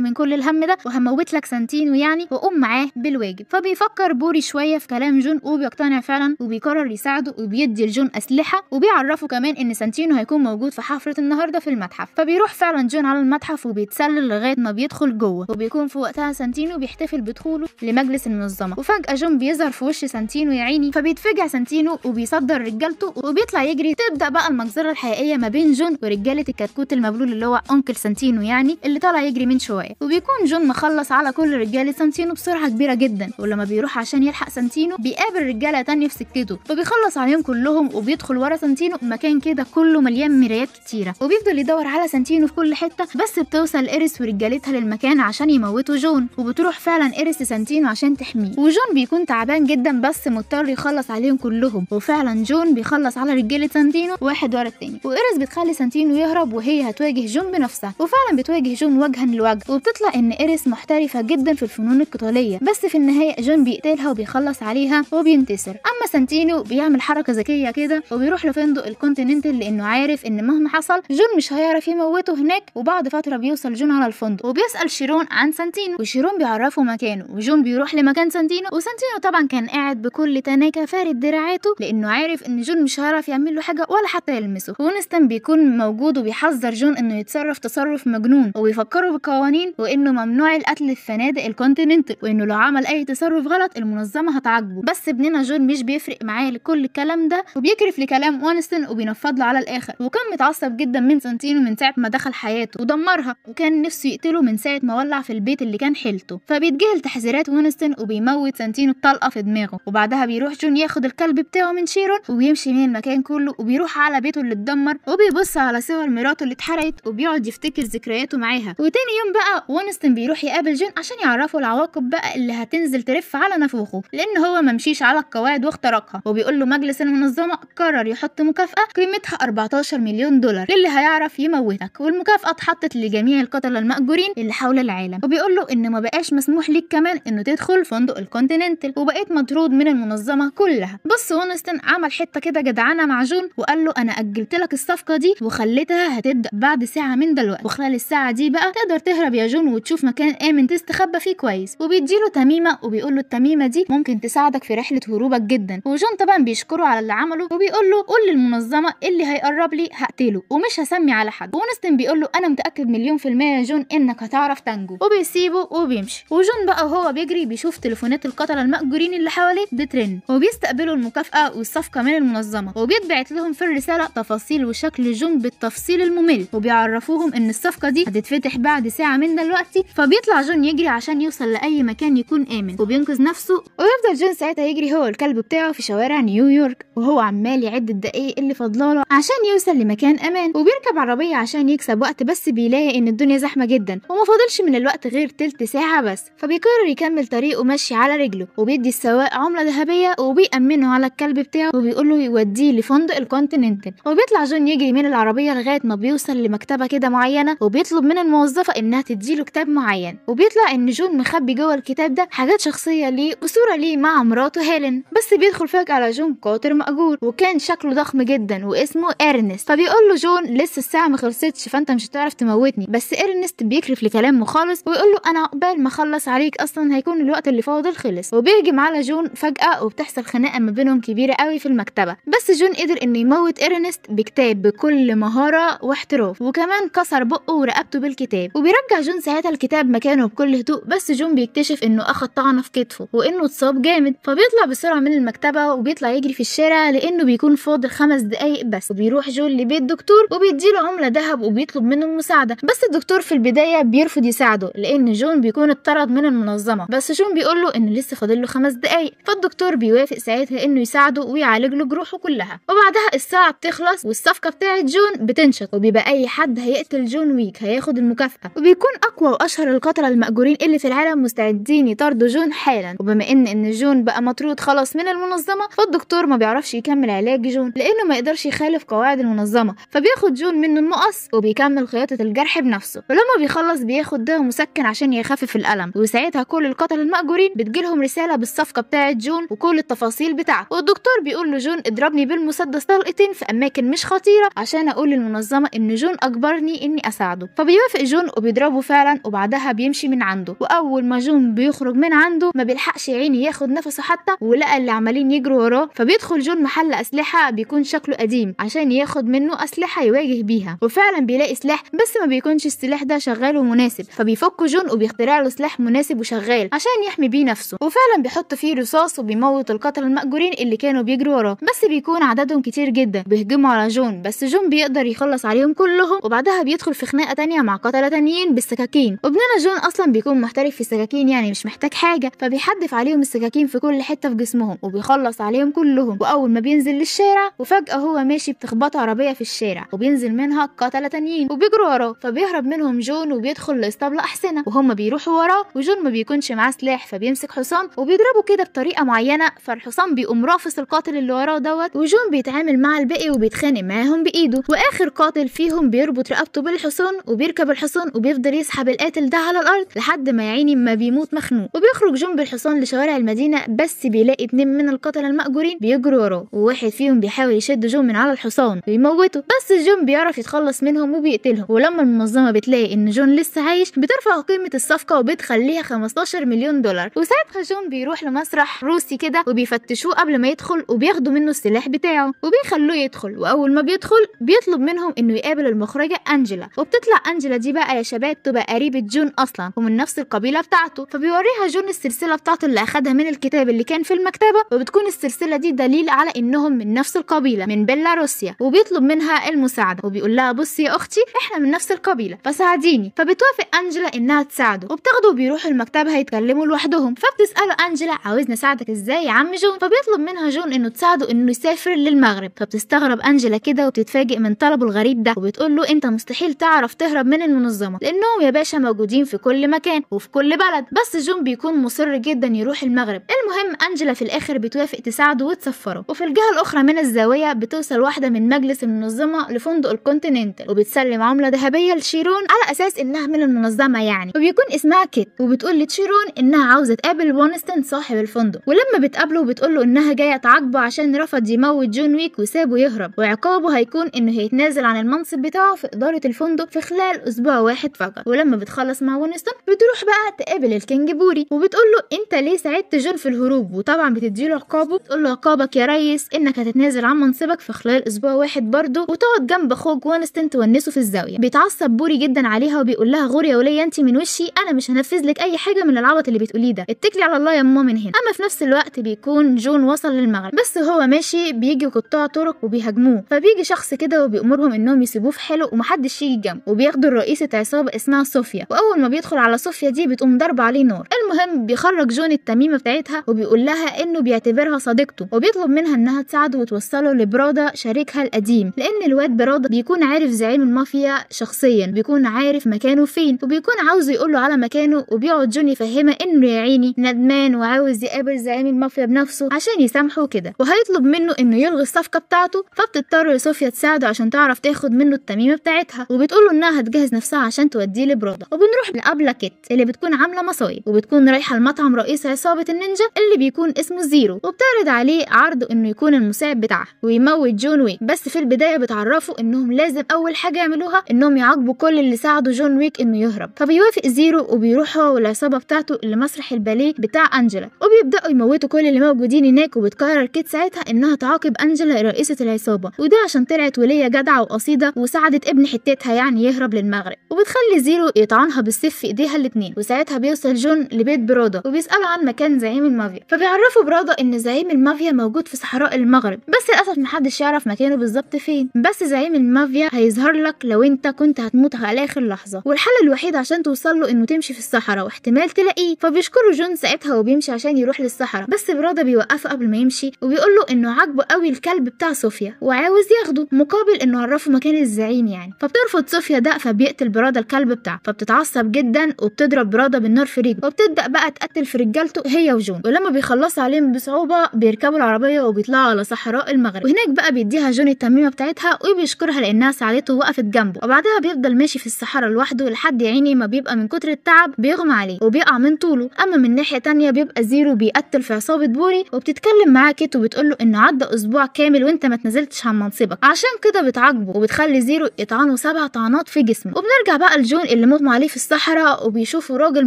من كل الهم ده وهموت لك سانتينو يعني، واقوم معاه بالواجب. فبيفكر بوري شوية في كلام جون وبيقتنع فعلا، وبيقرر يساعده وبيدي لجون اسلحة، وبيعرفه كمان ان سانتينو هيكون موجود في حفلة النهارده في المتحف. فبيروح فعلا جون على المتحف وبيتسلل لغاية ما بيدخل جوه، وبيكون في وقتها سانتينو بيحتفل بدخوله لمجلس المنظمة، وفجاة جون بيظهر في وش سانتينو يا عيني، فبيتفجع سانتينو وبيصدر رجالته وبيطلع يجري. تبدا بقى المجزرة الحقيقية ما بين جون ورجاله الكتكوت المبلول اللي هو uncle سانتينو يعني، اللي طالع يجري من شوية. وبيكون جون مخلص على كل رجاله سانتينو بسرعة كبيرة جدا، ولما بيروح عشان يلحق سانتينو بيقابل رجاله تانية في سكته، فبيخلص عليهم كلهم وبيدخل ورا سانتينو مكان كده كله مليان مرايات كتيرة، وبيفضل يدور على سانتينو في كل حتة. بس بتوصل إيريس ورجالتها للمكان عشان يموتوا جون، وبتروح فعلا إيريس لسانتينو عشان تحميه، وجون بيكون تعبان جدا بس مضطر يخلص عليهم كلهم. وفعلا جون بيخلص على رجاله سانتينو واحد ورا التاني، وإيريس بتخلي سانتينو يهرب وهي هتواجه جون بنفسها، وفعلا بتواجه جون وجها لوجه، وبتطلع ان إيريس محترفه جدا في الفنون القتالية، بس في النهاية جون بيقتلها وبيخلص عليها وبينتصر. اما سانتينو بيعمل حركة ذكية كده وبيروح لفندق الكونتيننتال، لانه عارف ان مهما حصل جون مش هيعرف يموته هناك. وبعد فترة بيوصل جون على الفندق وبيسال شيرون عن سانتينو، وشيرون بيعرفه مكانه، وجون بيروح لمكان سانتينو. وسانتينو طبعا كان قاعد بكل تناكه فارد دراعاته، لانه عارف ان جون مش هيعرف يعمل له حاجة ولا حتى يلمسه. وينستون بيكون موجود وبيحذر جون انه يتصرف تصرف مجنون، وبيفكره بالقوانين وانه ممنوع القتل في فنادق الكونتيننتال، وانه لو عمل اي تصرف غلط المنظمة هتعاقبه. بس ابننا جون مش بيفرق معاه لكل الكلام ده، وبيكرف لكلام وينستون وبينفض له على الاخر. وكان متعصب جدا من سانتينو من ساعة ما دخل حياته ودمرها، وكان نفسه يقتله من ساعة ما ولع في البيت اللي كان حيلته. فبيتجاهل تحذيرات وينستون وبيموت سانتينو بطلقه في دماغه. وبعدها بيروح جون ياخد الكلب بتاعه من شيرون وبيمشي من المكان كله، وبيروح على بيته اللي اتدمر، وبيبص على صور مراته اللي اتحرقت وبيقعد يفتكر ذكرياته معاها. وتاني يوم بقى وينستون بيروح يقابل جون عشان يعرفه العواقب بقى اللي هتنزل ترف على نافوخه، لان هو ممشيش على القواعد واخترقها. وبيقول له مجلس المنظمة قرر يحط مكافاة قيمتها 14 مليون دولار للي هيعرف يموتك، والمكافاه اتحطت لجميع القتلة المأجورين اللي حول العالم. وبيقول له ان ما بقاش مسموح ليك كمان انه تدخل فندق الكونتيننتال، وبقيت مطرود من المنظمة كلها. بص وينستون عمل حتة كده جدعانه مع جون وقال له انا اجلت لك الصفقة دي وخليتها هتبدا بعد ساعة من دلوقتي، وخلال الساعة دي بقى تقدر تهرب يا جون وتشوف مكان امن تستخبى فيه كويس. وبيديله تميمه وبيقول له التميمه دي ممكن تساعدك في رحله هروبك جدا. وجون طبعا بيشكره على اللي عمله وبيقول له قول للمنظمة اللي هيقرب لي هقتله ومش هسمي على حد. وينستون بيقول له انا متاكد 1,000,000% يا جون انك هتعرف تنجو، وبيسيبه وبيمشي. وجون بقى وهو بيجري بيشوف تليفونات القتلة المأجورين اللي حواليه بترن، وبيستقبلوا المكافأة والصفقة من المنظمة، وبيتبعت لهم في الرسالة تفاصيل وشكل جون بالتفصيل الممل، وبيعرفوهم ان الصفقة دي هتتفتح بعد ساعة من دلوقتي. فبيطلع جون يجري عشان يوصل لأي مكان يكون آمن، وبينقذ نفسه. ويفضل جون ساعتها يجري هو الكلب بتاعه في شوارع نيويورك، وهو عمال يعد الدقايق اللي فاضلاله عشان يوصل لمكان امان. وبيركب عربية عشان يكسب وقت، بس بيلاقي ان الدنيا زحمة جدا وما فاضلش من الوقت غير تلت ساعة بس. فبيقرر يكمل طريقه ماشي على رجله، وبيدي السواق عمله ذهبية وبيأمنه على الكلب بتاعه وبيقول له يوديه لفندق الكونتيننتال. وبيطلع جون يجري من العربية لغاية ما بيوصل لمكتبه كده معينة، وبيطلب من الموظفة انها تديله كتاب معين. وبيطلع ان جون مخبي جوه الكتاب ده حاجات شخصية ليه وصوره ليه مع مراته هيلين. بس بيدخل فجأة على جون قاطر مأجور، وكان شكله ضخم جدا واسمه إرنست. فبيقول له جون لسه الساعة ما خلصتش فانت مش هتعرف تموتني. بس إرنست بيكرف لكلامه خالص ويقول له انا عقبال ما اخلص عليك اصلا هيكون الوقت اللي فاضل خلص. وبيهجم على جون فجأة وبتحصل خناقه ما بينهم كبيرة قوي في المكتبة. بس جون قدر انه يموت إرنست بكتاب بكل مهارة واحتراف، وكمان كسر بقه ورقبته بالكتاب. وبيرجع جون ساعتها الكتاب مكانه بكل هدوء، بس جون بيكتشف انه اخد طعنه في كتفه وانه اتصاب جامد. فبيطلع بسرعة من المكتبة وبيطلع يجري في الشارع لانه بيكون فاضل 5 دقايق بس. وبيروح جون لبيت دكتور وبيديله عمله ذهب وبيطلب منه المساعدة، بس الدكتور في البداية بيرفض يساعده لان جون بيكون اتطرد من المنظمة. بس جون بيقول له انه لسه فاضل له 5 دقايق، فالدكتور بيوافق ساعتها انه يساعده ويعالج له جروحه كلها. وبعدها الساعة بتخلص والصفقه بتاعه جون بتنشط، وبيبقى اي حد هيقتل جون ويك هياخد المكافاة، وبيكون اقوى واشهر القتلة المأجورين اللي في العالم مستعدين يطاردوا جون حالا. وبما ان جون بقى مطرود خلاص من المنظمة، فالدكتور ما بيعرفش يكمل علاج جون لانه ما يقدرش يخالف قواعد المنظمة. فبياخد جون منه المقص وبيكمل خياطة الجرح بنفسه، ولما بيخلص بياخد دواء مسكن عشان يخفف الالم. وساعتها كل القتلة المأجورين بتجيلهم رسالة بالصفقه بتاعه جون وكل التفاصيل بتاعته. والدكتور بيقول لجون اضربني بالمسدس طلقتين في اماكن مش خطيرة عشان عشان اقول للمنظمة ان جون اجبرني اني اساعده. فبيوافق جون وبيضربه فعلا، وبعدها بيمشي من عنده. واول ما جون بيخرج من عنده ما بيلحقش عيني ياخد نفسه حتى، ولقى اللي عمالين يجروا وراه. فبيدخل جون محل اسلحة بيكون شكله قديم عشان ياخد منه اسلحة يواجه بيها، وفعلا بيلاقي سلاح بس ما بيكونش السلاح ده شغال ومناسب. فبيفك جون وبيخترع له سلاح مناسب وشغال عشان يحمي بيه نفسه، وفعلا بيحط فيه رصاص وبيموت القتلة المأجورين اللي كانوا بيجروا وراه، بس بيكون عددهم كتير جدا. بيهجموا على جون بس جون بيقدر يخلص عليهم كلهم، وبعدها بيدخل في خناقه تانية مع قتله تانيين بالسكاكين. وابننا جون اصلا بيكون محترف في السكاكين يعني مش محتاج حاجة، فبيحدف عليهم السكاكين في كل حتة في جسمهم وبيخلص عليهم كلهم. واول ما بينزل للشارع وفجاة هو ماشي بتخبطه عربية في الشارع وبينزل منها قتله تانيين وبيجروا وراه، فبيهرب منهم جون وبيدخل لاسطبل احصنه وهم بيروحوا وراه، وجون ما بيكونش معاه سلاح فبيمسك حصان وبيضربه كده بطريقة معينة، فالحصان بيقوم رافس القاتل اللي وراه دوت، وجون بيتعامل مع الباقي وبيتخانق معاهم بايده. واخر قاتل فيهم بيربط رقبته بالحصان وبيركب الحصان وبيفضل يسحب القاتل ده على الارض لحد ما يعيني ما بيموت مخنوق. وبيخرج جون بالحصان لشوارع المدينة، بس بيلاقي 2 من القتلة المأجورين بيجروا وراه، وواحد فيهم بيحاول يشد جون من على الحصان ويموته، بس جون بيعرف يتخلص منهم وبيقتلهم. ولما المنظمة بتلاقي ان جون لسه عايش بترفع قيمة الصفقة وبتخليها 15 مليون دولار. وساعتها جون بيروح لمسرح روسي كده وبيفتشوه قبل ما يدخل وبياخدوا منه السلاح بتاعه وبيخلوه يدخل. واول ما بيدخل بيطلب منهم انه يقابل المخرجة انجلا، وبتطلع انجلا دي بقى يا شباب تبقى قريبه جون اصلا ومن نفس القبيلة بتاعته. فبيوريها جون السلسلة بتاعته اللي اخدها من الكتاب اللي كان في المكتبة، وبتكون السلسلة دي دليل على انهم من نفس القبيلة من بيلاروسيا، وبيطلب منها المساعدة وبيقول لها بصي يا اختي احنا من نفس القبيلة فساعديني. فبتوافق انجلا انها تساعده وبتاخده وبيروحوا المكتبة هيتكلموا لوحدهم. فبتساله انجلا عاوزني اساعدك ازاي يا عم جون؟ فبيطلب منها جون انه تساعده انه يسافر للمغرب. فبتستغرب انجلا كده وبتتفاجئ من طلبه الغريب ده، وبتقول له انت مستحيل تعرف تهرب من المنظمة لانهم يا باشا موجودين في كل مكان وفي كل بلد. بس جون بيكون مصر جدا يروح المغرب. المهم انجلا في الاخر بتوافق تساعده وتسفره. وفي الجهة الاخرى من الزاوية بتوصل واحدة من مجلس المنظمة لفندق الكونتيننتال وبتسلم عمله ذهبية لشيرون على اساس انها من المنظمة يعني، وبيكون اسمها كيت، وبتقول لتشيرون انها عاوزه تقابل وينستون صاحب الفندق. ولما بتقابله بتقول له انها جاية تعاقبه عشان رفض يموت جون ويك وسابه يهرب، وعقابه هيكون انه هيتنازل عن المنصب بتاعه في ادارة الفندق في خلال اسبوع واحد فقط. ولما بتخلص مع وينستون بتروح بقى تقابل الكينج بوري وبتقول له انت ليه ساعدت جون في الهروب، وطبعا بتديله عقابه، بتقول له عقابك يا ريس انك هتتنازل عن منصبك في خلال اسبوع واحد برضه وتقعد جنب اخوك وينستون تونسه في الزاوية. بيتعصب بوري جدا عليها وبيقول لها غوري يا وليه انت من وشي، انا مش هنفذ لك اي حاجة من العبط اللي بتقوليه ده، اتكلي على الله يا ماما من هنا. اما في نفس الوقت بيكون جون وصل للمغرب، بس هو ماشي بيجي قطاع طرق وبيهاجموه، فبيجي شخص كده وبيأمرهم انهم يسيبوه في حاله ومحدش يجي جنبه، وبياخدوا رئيسه عصابة اسمها صوفيا. واول ما بيدخل على صوفيا دي بتقوم ضرب عليه نار. المهم بيخرج جون التميمه بتاعتها وبيقول لها انه بيعتبرها صديقته، وبيطلب منها انها تساعده وتوصله لبرادا شريكها القديم، لان الواد برادا بيكون عارف زعيم المافيا شخصيا، بيكون عارف مكانه فين وبيكون عاوز يقول له على مكانه. وبيقعد جون يفهمها انه يا عيني ندمان وعاوز يقابل زعيم المافيا بنفسه عشان يسامحه كده، وهيطلب منه انه يلغي الصفقة بتاعته. فبتضطر صوفيا تساعده عشان تعرف تاخد منه التميمه بتاعتها، وبتقول له انها هتجهز نفسها عشان توديه لبرادا. وبنروح لأبلة كيت اللي بتكون عامله مصايب، وبتكون رايحة لمطعم رئيس عصابة النينجا اللي بيكون اسمه زيرو، وبتعرض عليه عرض انه يكون المساعد بتاعها ويموت جون ويك. بس في البداية بتعرفوا انهم لازم اول حاجة يعملوها انهم يعاقبوا كل اللي ساعدوا جون ويك انه يهرب. فبيوافق زيرو وبيروح هو والعصابه بتاعته لمسرح الباليه بتاع انجلا، وبيبداوا يموتوا كل اللي موجودين هناك. وبتقرر كيت ساعتها انها تعاقب انجلا رئيسه العصابة، وده عشان طلعت وليه جدعه وقصيده وساعدت ابن حتتها يعني يهرب للمغرب. وبتخلي زيرو يطعنها بالسيف في ايديها الاثنين. وساعتها بيوصل جون لبيت برادا وبيساله عن مكان زعيم المافيا، فبيعرفوا برادا ان زعيم المافيا موجود في صحراء المغرب، بس للاسف محدش يعرف مكانه بالظبط فين، بس زعيم المافيا هيظهر لك لو انت كنت هتموت على اخر لحظة، والحل الوحيد عشان توصل له انه تمشي في الصحراء واحتمال تلاقيه. فبيشكره جون ساعتها وبيمشي عشان يروح للصحراء، بس برادا بيوقفه قبل ما يمشي وبيقول له انه عاجبه قوي الكلب بتاع صوفيا وعاوز ياخده مقابل انه عرفه مكان الزعيم يعني. فبترفض صوفيا ده، فبيقتل برادا الكلب بتاعه. فبتتعصب جدا وبتضرب برادا بالنار في رجله، وبتبدا بقى تقتل في رجالته هي وجون. ولما بيخلصوا عليهم بصعوبة بيركبوا العربية وبيطلعوا على صحراء المغرب. وهناك بقى بيديها جون التميمه بتاعتها وبيشكرها لانها ساعدته ووقفت جنبه. وبعدها بيفضل ماشي في الصحراء لوحده لحد عيني ما بيبقى من كتر التعب بيغمى عليه وبيقع من طوله. اما من ناحية تانية بيبقى زيرو بيقتل في عصابة بوري، وبتتكلم معاه كيت وبتقول له انه عدى اسبوع كامل وانت ما تنزلتش عن منصبك، عشان كده بتعاقبه وبتخلي زيرو يطعنه 7 طعنات في جسمه. وبنرجع بقى لجون اللي مغمى عليه في الصحراء، وبيشوفه راجل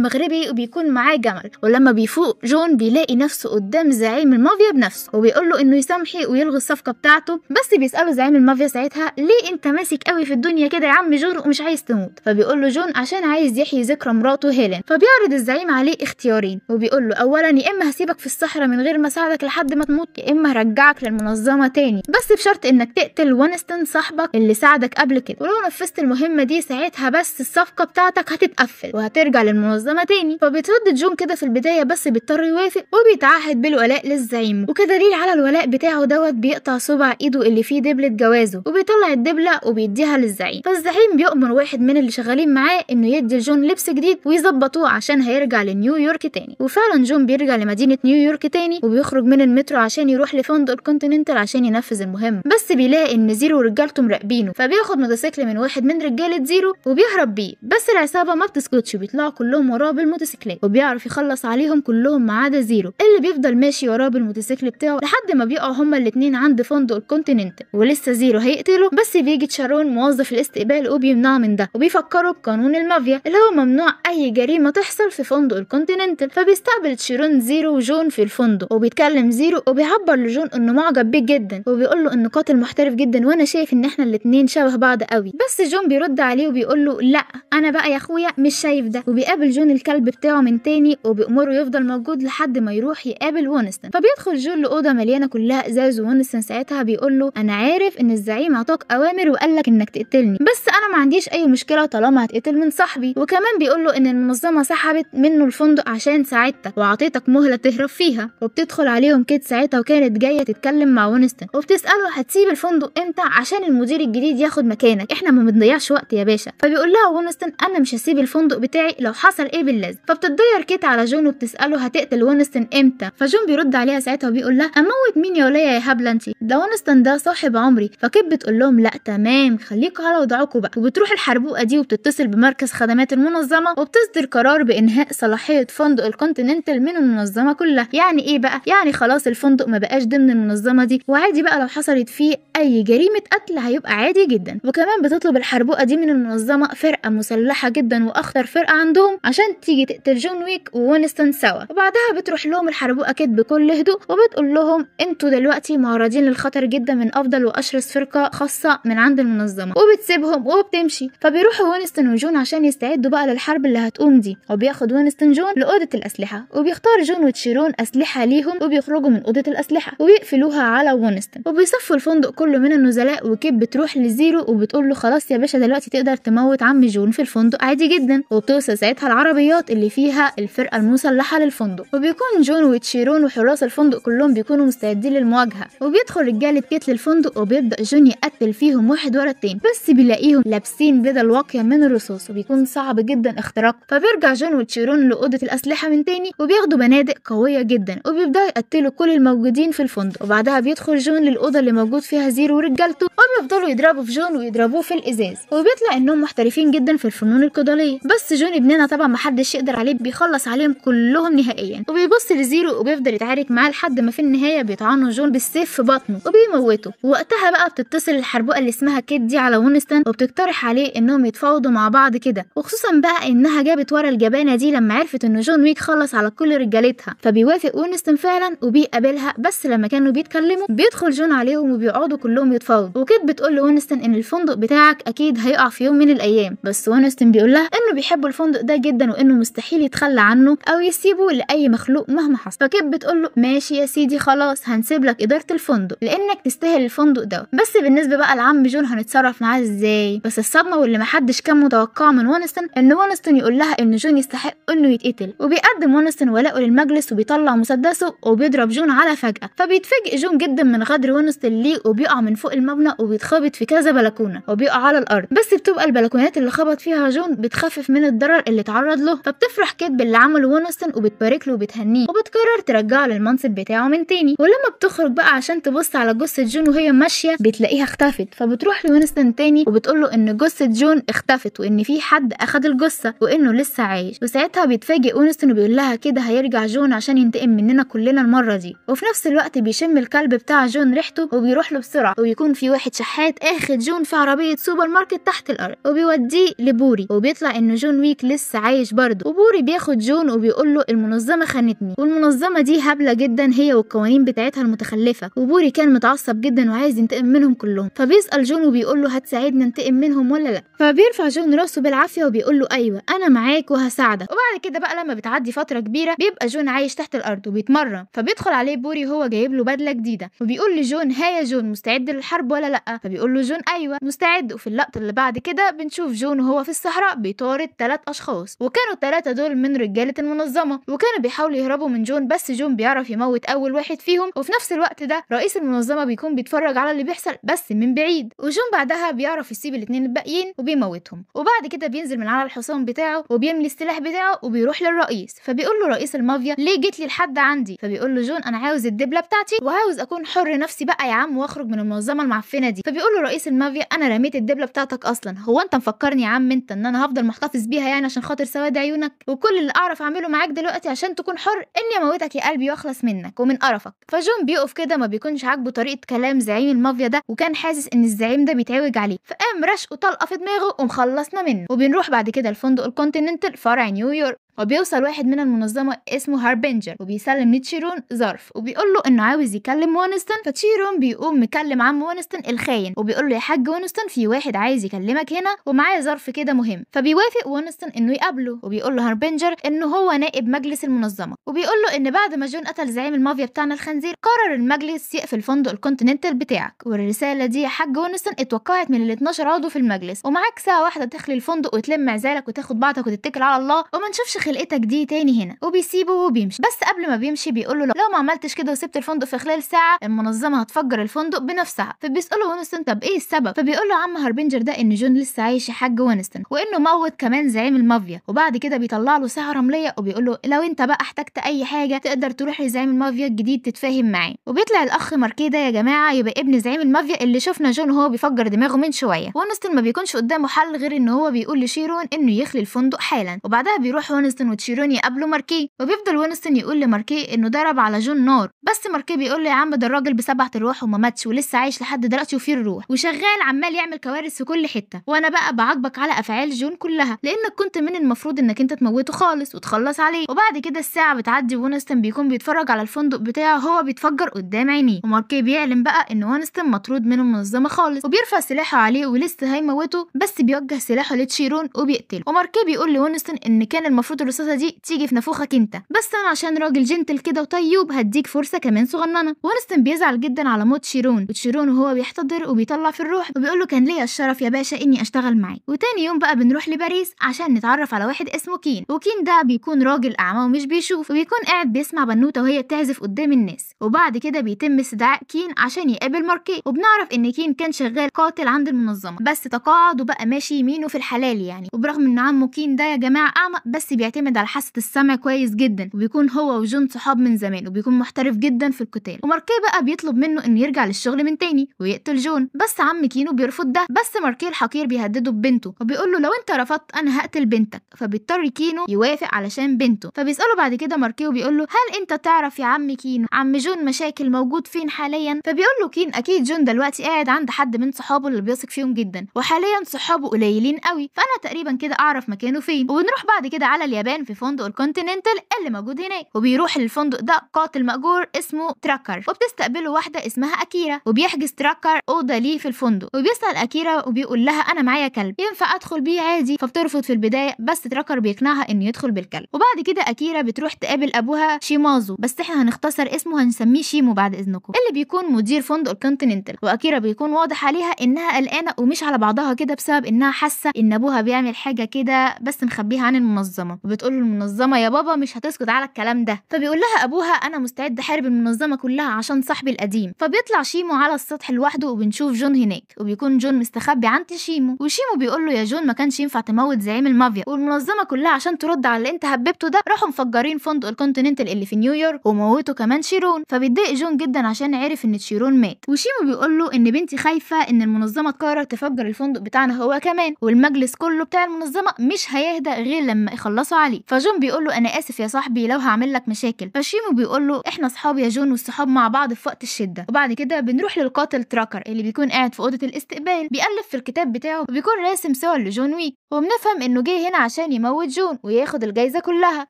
مغربي وبيكون معاه جمل. ولما بيفوق جون بيلاقي نفسه قدام زعيم المافيا بنفسه، وبيقول له انه يسامحي ويلغي الصفقة بتاعته. بس بيساله زعيم المافيا ساعتها ليه انت ماسك قوي في الدنيا كده يا عم جون ومش عايز تموت؟ فبيقول له جون عشان عايز يحيي ذكرى مراته هيلين. فبيعرض الزعيم عليه اختيارين، وبيقول له اولا يا اما هسيبك في الصحراء من غير ما اساعدك لحد ما تموت، يا اما هرجعك للمنظمة تاني بس بشرط انك تقتل وينستون صاحبك اللي ساعدك قبل كده، ولو نفذت المهمة دي ساعتها بس الصفقة بتاعتك هتتقفل وهترجع للمنظمة تاني. فبيتردد جون كده في البداية بس بيضطر يوافق وبيتعهد بالولاء للزعيم. وكدليل على الولاء بتاعه دوت بيقطع صبع ايده اللي فيه دبله جوازه وبيطلع الدبله وبيديها للزعيم. فالزعيم بيؤمر واحد من اللي شغالين معاه انه يدي لجون لبس جديد ويظبطوه عشان هيرجع لنيويورك تاني. وفعلا جون بيرجع لمدينة نيويورك تاني وبيخرج من المترو عشان يروح لفندق الكونتيننتال عشان ينفذ المهمة، بس بيلاقي ان زيرو ورجالته مراقبينه، فبياخد موتوسيكل من واحد من رجاله زيرو وبيهرب بيه. بس العصابة ما بتسكتش، بيطلعوا كلهم وراه بالموتوسيكلات وبيعرف يخلص عليهم كلهم ما عدا زيرو اللي بيفضل ماشي وراه بالموتوسيكل بتاعه لحد ما بيقعوا هما الاثنين عند فندق الكونتيننتال. ولسه زيرو هيقتله بس بيجي تشارون موظف الاستقبال وبيمنعه من ده، وبيفكروا بقانون المافيا اللي هو ممنوع اي جريمة تحصل في فندق الكونتيننتال. فبيستقبل تشيرون زيرو وجون في الفندق، وبيتكلم زيرو وبيعبر لجون انه معجب بيه جدا وبيقول له انه قاتل محترف جدا وانا شايف ان احنا الاثنين شبه بعض قوي. بس جون بيرد عليه وبيقول له لا انا بقى يا اخويا مش شايف ده. وبيقابل جون الكلب بتاعه من تاني وبيأمره يفضل موجود لحد ما يروح يقابل وينستون. فبيدخل جون لاوضه مليانة كلها ازاز، وينستون ساعتها بيقول له انا عارف ان الزعيم عطاك اوامر وقال لك انك تقتلني، بس انا ما عنديش اي مشكلة طالما هتقتل من صاحبي. وكمان بيقول له ان المنظمة سحبت منه الفندق عشان ساعدتك وعطيتك مهله تهرب فيها. وبتدخل عليهم كيت ساعتها وكانت جاية تتكلم مع وينستون وبتساله هتسيب الفندق امتى عشان المدير الجديد ياخد مكانك، احنا ما بنضيعش وقت يا باشا. فبيقول لها وينستون انا مش هسيب الفندق بتاعي لو حصل ايه باللازم. فبتتضير كيت على جون وبتساله هتقتل وينستون امتى؟ فجون بيرد عليها ساعتها وبيقول لها اموت مين يا وليه يا هبلة انت، ده وينستون ده صاحب عمري. فكيت بتقول لهم لا تمام خليكوا على وضعكم بقى. وبتروح الحربوقه دي وبتتصل بمركز خدمات المنظمة وبتصدر قرار بانهاء صلاحية فندق الكونتيننتال من المنظمة كلها. يعني ايه بقى؟ يعني خلاص الفندق ما بقاش ضمن المنظمة دي، وعادي بقى لو حصلت فيه اي جريمة قتل هيبقى عادي جدا. وكمان بتطلب الحربوقه دي من المنظمة فرقه مسلحة جدا واخطر فرقه عندهم عشان تيجي تقتل جون ويك ووينستون سوا. وبعدها بتروح لهم الحربوقه كيت بكل هدوء وبتقول لهم انتوا دلوقتي معرضين للخطر جدا من افضل واشرس فرقه خاصة من عند المنظمة، وبتسيبهم وبتمشي. فبيروحوا وينستون وجون عشان يستعدوا بقى للحرب اللي هتقوم دي. وبياخد وينستون جون لاوضه الاسلحة وبيختار جون وتشيرون اسلحة ليهم وبيخرجوا من اوضة الاسلحة وبيقفلوها على وينستون وبيصفوا الفندق كله من النزلاء. وكيت بتروح لزيرو وبتقول له خلاص يا باشا دلوقتي تقدر تموت عم جون في الفندق عادي جدا. وبتوصل ساعتها العربيات اللي فيها الفرقة المسلحة للفندق، وبيكون جون وتشيرون وحراس الفندق كلهم بيكونوا مستعدين للمواجهه. وبيدخل رجاله كيت للفندق وبيبدا جون يقتل فيهم واحد ورا التاني، بس بيلاقيهم لابسين بدل واقيه من الرصاص وبيكون صعب جدا اختراقه. فبيرجع جون وتشيرون لاوضه الاسلحة من تاني وبياخدوا بنادق قوية جدا وبيبداوا يقتلوا كل الموجودين في الفندق. وبعدها بيدخل جون للاوضه اللي موجود فيها زيرو ورجالته وبيفضلوا يضربوا في جون ويضربوه في الازاز، وبيطلع انهم محترفين جدا في الفنون القتالية. بس جون ابننا طبعا محدش يقدر عليه، بيخلص عليهم كلهم نهائيا. وبيبص لزيرو وبيفضل يتعارك معاه لحد ما في النهاية بيطعنوا جون بالسيف في بطنه وبيموته. وقتها بقى بتتصل الحربوقه اللي اسمها كيت دي على وينستون وبتقترح عليه انهم يتفاوضوا مع بعض كده، وخصوصا بقى انها جابت ورا الجبانه دي لما عرفت ان جون ويك خلص على كل رجالتها. فبيوافق وينستون فعلا وبيقابلها، بس لما كانوا بيتكلموا بيدخل جون عليهم وبيقعدوا كلهم يتفاوضوا. وكيت بتقول لوينستون ان الفندق بتاعك اكيد هيقع في يوم من الايام، بس وينستون بيقول لها انه بيحب الفندق ده جدا وانه مستحيل يتخلى عنه او يسيبه لاي مخلوق مهما حصل. فكيت بتقول له ماشي يا سيدي خلاص هنسيب لك ادارة الفندق لانك تستاهل الفندق ده، بس بالنسبة بقى لعم جون هنتصرف معاه ازاي؟ بس الصدمة واللي محدش كان متوقعه من وينستون ان وينستون يقول لها ان جون يستحق انه يتقتل. وبيقدم وينستون ولاءه للمجلس وبيطلع مسدسه وبيضرب جون على فجأة. فبيتفاجئ جون جدا من غدر وينستون ليه وبيقع من فوق المبنى وبيتخبط في كذا بلكونة وبيقع على الارض، بس بتبقى البلكونات اللي خبط فيها جون بتخفف من الضرر اللي اتعرض له. فبتفرح كيت باللي عمله وينستون وبتبارك له وبتهنيه وبتقرر ترجعه للمنصب بتاعه من تاني. ولما بتخرج بقى عشان تبص على جثة جون وهي ماشية بتلاقيها اختفت، فبتروح لوينستون تاني وبتقول له ان جثة جون اختفت وان في حد اخد الجثة وانه لسه عايش. وساعتها بيتفاجئ وينستون وبيقول لها كده هيرجع جون عشان ينتقم مننا كلنا المرة دي. وفي نفس الوقت بيشم الكلب بتاع جون ريحته وبيروح له بسرعة وبيكون في في واحد شحات اخد جون في عربية سوبر ماركت تحت الارض وبيوديه لبوري، وبيطلع ان جون ويك لسه عايش برضه. وبوري بياخد جون وبيقول له المنظمة خانتني، والمنظمه دي هبلة جدا هي والقوانين بتاعتها المتخلفه. وبوري كان متعصب جدا وعايز ينتقم منهم كلهم، فبيسال جون وبيقول له هتساعدني انتقم منهم ولا لا؟ فبيرفع جون راسه بالعافية وبيقول له ايوه انا معاك وهساعدك. وبعد كده بقى لما بتعدي فترة كبيرة بيبقى جون عايش تحت الارض وبيتمرن، فبيدخل عليه بوري وهو جايب له بدله جديدة وبيقول لجون ها يا جون مستعد للحرب ولا لا؟ فبيقول له جون ايوه مستعد. وفي اللقطة اللي بعد كده بنشوف جون وهو في الصحراء بيطارد 3 اشخاص، وكانوا الثلاثة دول من رجاله المنظمة، وكانوا بيحاولوا يهربوا من جون، بس جون بيعرف يموت اول واحد فيهم. وفي نفس الوقت ده رئيس المنظمة بيكون بيتفرج على اللي بيحصل بس من بعيد، وجون بعدها بيعرف يسيب الاثنين الباقيين وبيموتهم. وبعد كده بينزل من على الحصان بتاعه وبيملي السلاح بتاعه وبيروح للرئيس، فبيقول له رئيس المافيا ليه جيت لي لحد عندي؟ فبيقول له جون انا عاوز الدبله بتاعتي وعاوز اكون حر نفسي بقى يا عم واخرج من المنظمة المعفنه دي. فبيقول له رئيس المافيا انا رميت الدبله بتاعتك اصلا، هو انت مفكرني يا عم انت ان انا هفضل محتفظ بيها يعني عشان خاطر سواد عيونك؟ وكل اللي اعرف اعمله معاك دلوقتي عشان تكون حر اني اموتك يا قلبي واخلص منك ومن قرفك. فجون بيقف كده ما بيكونش عاجبه طريقه كلام زعيم المافيا ده، وكان حاسس ان الزعيم ده بيتعوج عليه، فقام رشقه طلقه في دماغه ومخلصنا منه. وبنروح بعد كده الفندق الكونتيننتال فرع نيويورك، وبيوصل واحد من المنظمة اسمه هاربنجر وبيسلم لتشيرون ظرف وبيقول له انه عاوز يكلم وينستون. فتشيرون بيقوم مكلم عم وينستون الخاين وبيقول له يا حاج وينستون في واحد عايز يكلمك هنا ومعاه ظرف كده مهم. فبيوافق وينستون انه يقابله، وبيقول له هاربنجر انه هو نائب مجلس المنظمة، وبيقول له ان بعد ما جون قتل زعيم المافيا بتاعنا الخنزير قرر المجلس يقفل فندق الكونتيننتال بتاعك، والرسالة دي يا حاج وينستون اتوقعت من ال 12 عضو في المجلس، ومعاك ساعة واحدة تخلي الفندق وتلم عزالك وتاخد بعضك وتتكل على الله وما نشوفش خلقتك دي تاني هنا. وبيسيبه وبيمشي، بس قبل ما بيمشي بيقول له لو ما عملتش كده وسبت الفندق في خلال ساعة المنظمة هتفجر الفندق بنفسها. فبيساله وينستون طب ايه السبب؟ فبيقول له عم هاربنجر ده ان جون لسه عايش يا حاج وينستون وانه موت كمان زعيم المافيا. وبعد كده بيطلع له ساعة رمليه وبيقول له لو انت بقى احتجت اي حاجة تقدر تروح لزعيم المافيا الجديد تتفاهم معاه. وبيطلع الاخ ماركي ده يا جماعة يبقى ابن زعيم المافيا اللي شفنا جون وهو بيفجر دماغه من شوية. وينستون ما بيكونش قدامه حل غير ان هو بيقول لشيرون انه يخلي الفندق حالا. وبعدها بيروح وينستون وتشيرون يقابلوا ماركي، وبيفضل وينستون يقول لماركي انه ضرب على جون نار، بس ماركي بيقول له يا عم ده الراجل ب7 ارواح وما ماتش ولسه عايش لحد دلوقتي وفيه الروح وشغال عمال يعمل كوارث في كل حتة، وانا بقى بعاقبك على افعال جون كلها لانك كنت من المفروض انك انت تموته خالص وتخلص عليه. وبعد كده الساعة بتعدي وينستون بيكون بيتفرج على الفندق بتاعه هو بيتفجر قدام عينيه، وماركي بيعلن بقى ان وينستون مطرود من المنظمة خالص وبيرفع سلاحه عليه ولسه هيموته، بس بيوجه سلاحه لتشيرون وبيقتله. وماركي بيقول لوينستون ان كان المفروض الرصاصة دي تيجي في نافوخك انت، بس انا عشان راجل gentle كده وطيوب هديك فرصة كمان صغننه. وينستون بيزعل جدا على موت شيرون، وتشيرون وهو بيحتضر وبيطلع في الروح وبيقول له كان ليا الشرف يا باشا اني اشتغل معاك. وتاني يوم بقى بنروح لباريس عشان نتعرف على واحد اسمه كين، وكين ده بيكون راجل اعمى ومش بيشوف، وبيكون قاعد بيسمع بنوته وهي بتعزف قدام الناس. وبعد كده بيتم استدعاء كين عشان يقابل ماركي، وبنعرف ان كين كان شغال قاتل عند المنظمة بس تقاعد وبقى ماشي يمينه في الحلال يعني. وبرغم ان عمه كين ده يا جماعة اعمى بس بيعتمد على حاسه السمع كويس جدا، وبيكون هو وجون صحاب من زمان وبيكون محترف جدا في القتال. وماركي بقى بيطلب منه انه يرجع للشغل من تاني ويقتل جون، بس عم كينو بيرفض ده، بس ماركي الحقير بيهدده ببنته وبيقول له لو انت رفضت انا هقتل بنتك، فبيضطر كينو يوافق علشان بنته. فبيساله بعد كده ماركي وبيقول له هل انت تعرف يا عم كينو عم جون مشاكل موجود فين حاليا؟ فبيقول له كين اكيد جون دلوقتي قاعد عند حد من صحابه اللي بيثق فيهم جدا، وحاليا صحابه قليلين قوي، فانا تقريبا كده اعرف مكانه فين. وبنروح بعد كده على اليابان في فندق الكونتيننتال اللي موجود هناك، وبيروح للفندق ده قاتل مأجور اسمه تراكر، وبتستقبله واحدة اسمها اكيرا، وبيحجز تراكر اوضة ليه في الفندق. وبيسأل اكيرا وبيقول لها انا معايا كلب ينفع ادخل بيه عادي؟ فبترفض في البداية، بس تراكر بيقنعها انه يدخل بالكلب. وبعد كده اكيرا بتروح تقابل ابوها شيمازو، بس احنا هنختصر اسمه هنسميه شيمو بعد اذنكم، اللي بيكون مدير فندق الكونتيننتال. واكيرا بيكون واضح عليها انها قلقانة ومش على بعضها كده بسبب انها حاسه ان ابوها بيعمل حاجة كده بس مخبيها عن المنظمة، وبتقول له المنظمة يا بابا مش هتسكت على الكلام ده. فبيقول لها ابوها انا مستعد احارب المنظمة كلها عشان صاحبي القديم. فبيطلع شيمو على السطح لوحده وبنشوف جون هناك، وبيكون جون مستخبي عند شيمو، وشيمو بيقول له يا جون ما كانش ينفع تموت زعيم المافيا والمنظمه كلها عشان ترد على اللي انت هببته ده، راحوا مفجرين فندق الكونتيننتال اللي في نيويورك وموتوا كمان شيرون. فبيتضايق جون جدا عشان عرف ان شيرون مات. وشيمو بيقول له ان بنتي خايفة ان المنظمة تقرر تفجر الفندق بتاعنا هو كمان، والمجلس كله بتاع المنظمة مش هيهدى غير لما يخلصوا يخلصوا عليه. فجون بيقول له انا اسف يا صاحبي لو هعمل لك مشاكل. فشيمو بيقول له احنا اصحاب يا جون، والصحاب مع بعض في وقت الشدة. وبعد كده بنروح للقاتل تراكر اللي بيكون قاعد في اوضة الاستقبال بيألف في الكتاب بتاعه، وبيكون راسم صور لجون ويك، وبنفهم انه جه هنا عشان يموت جون وياخد الجايزة كلها.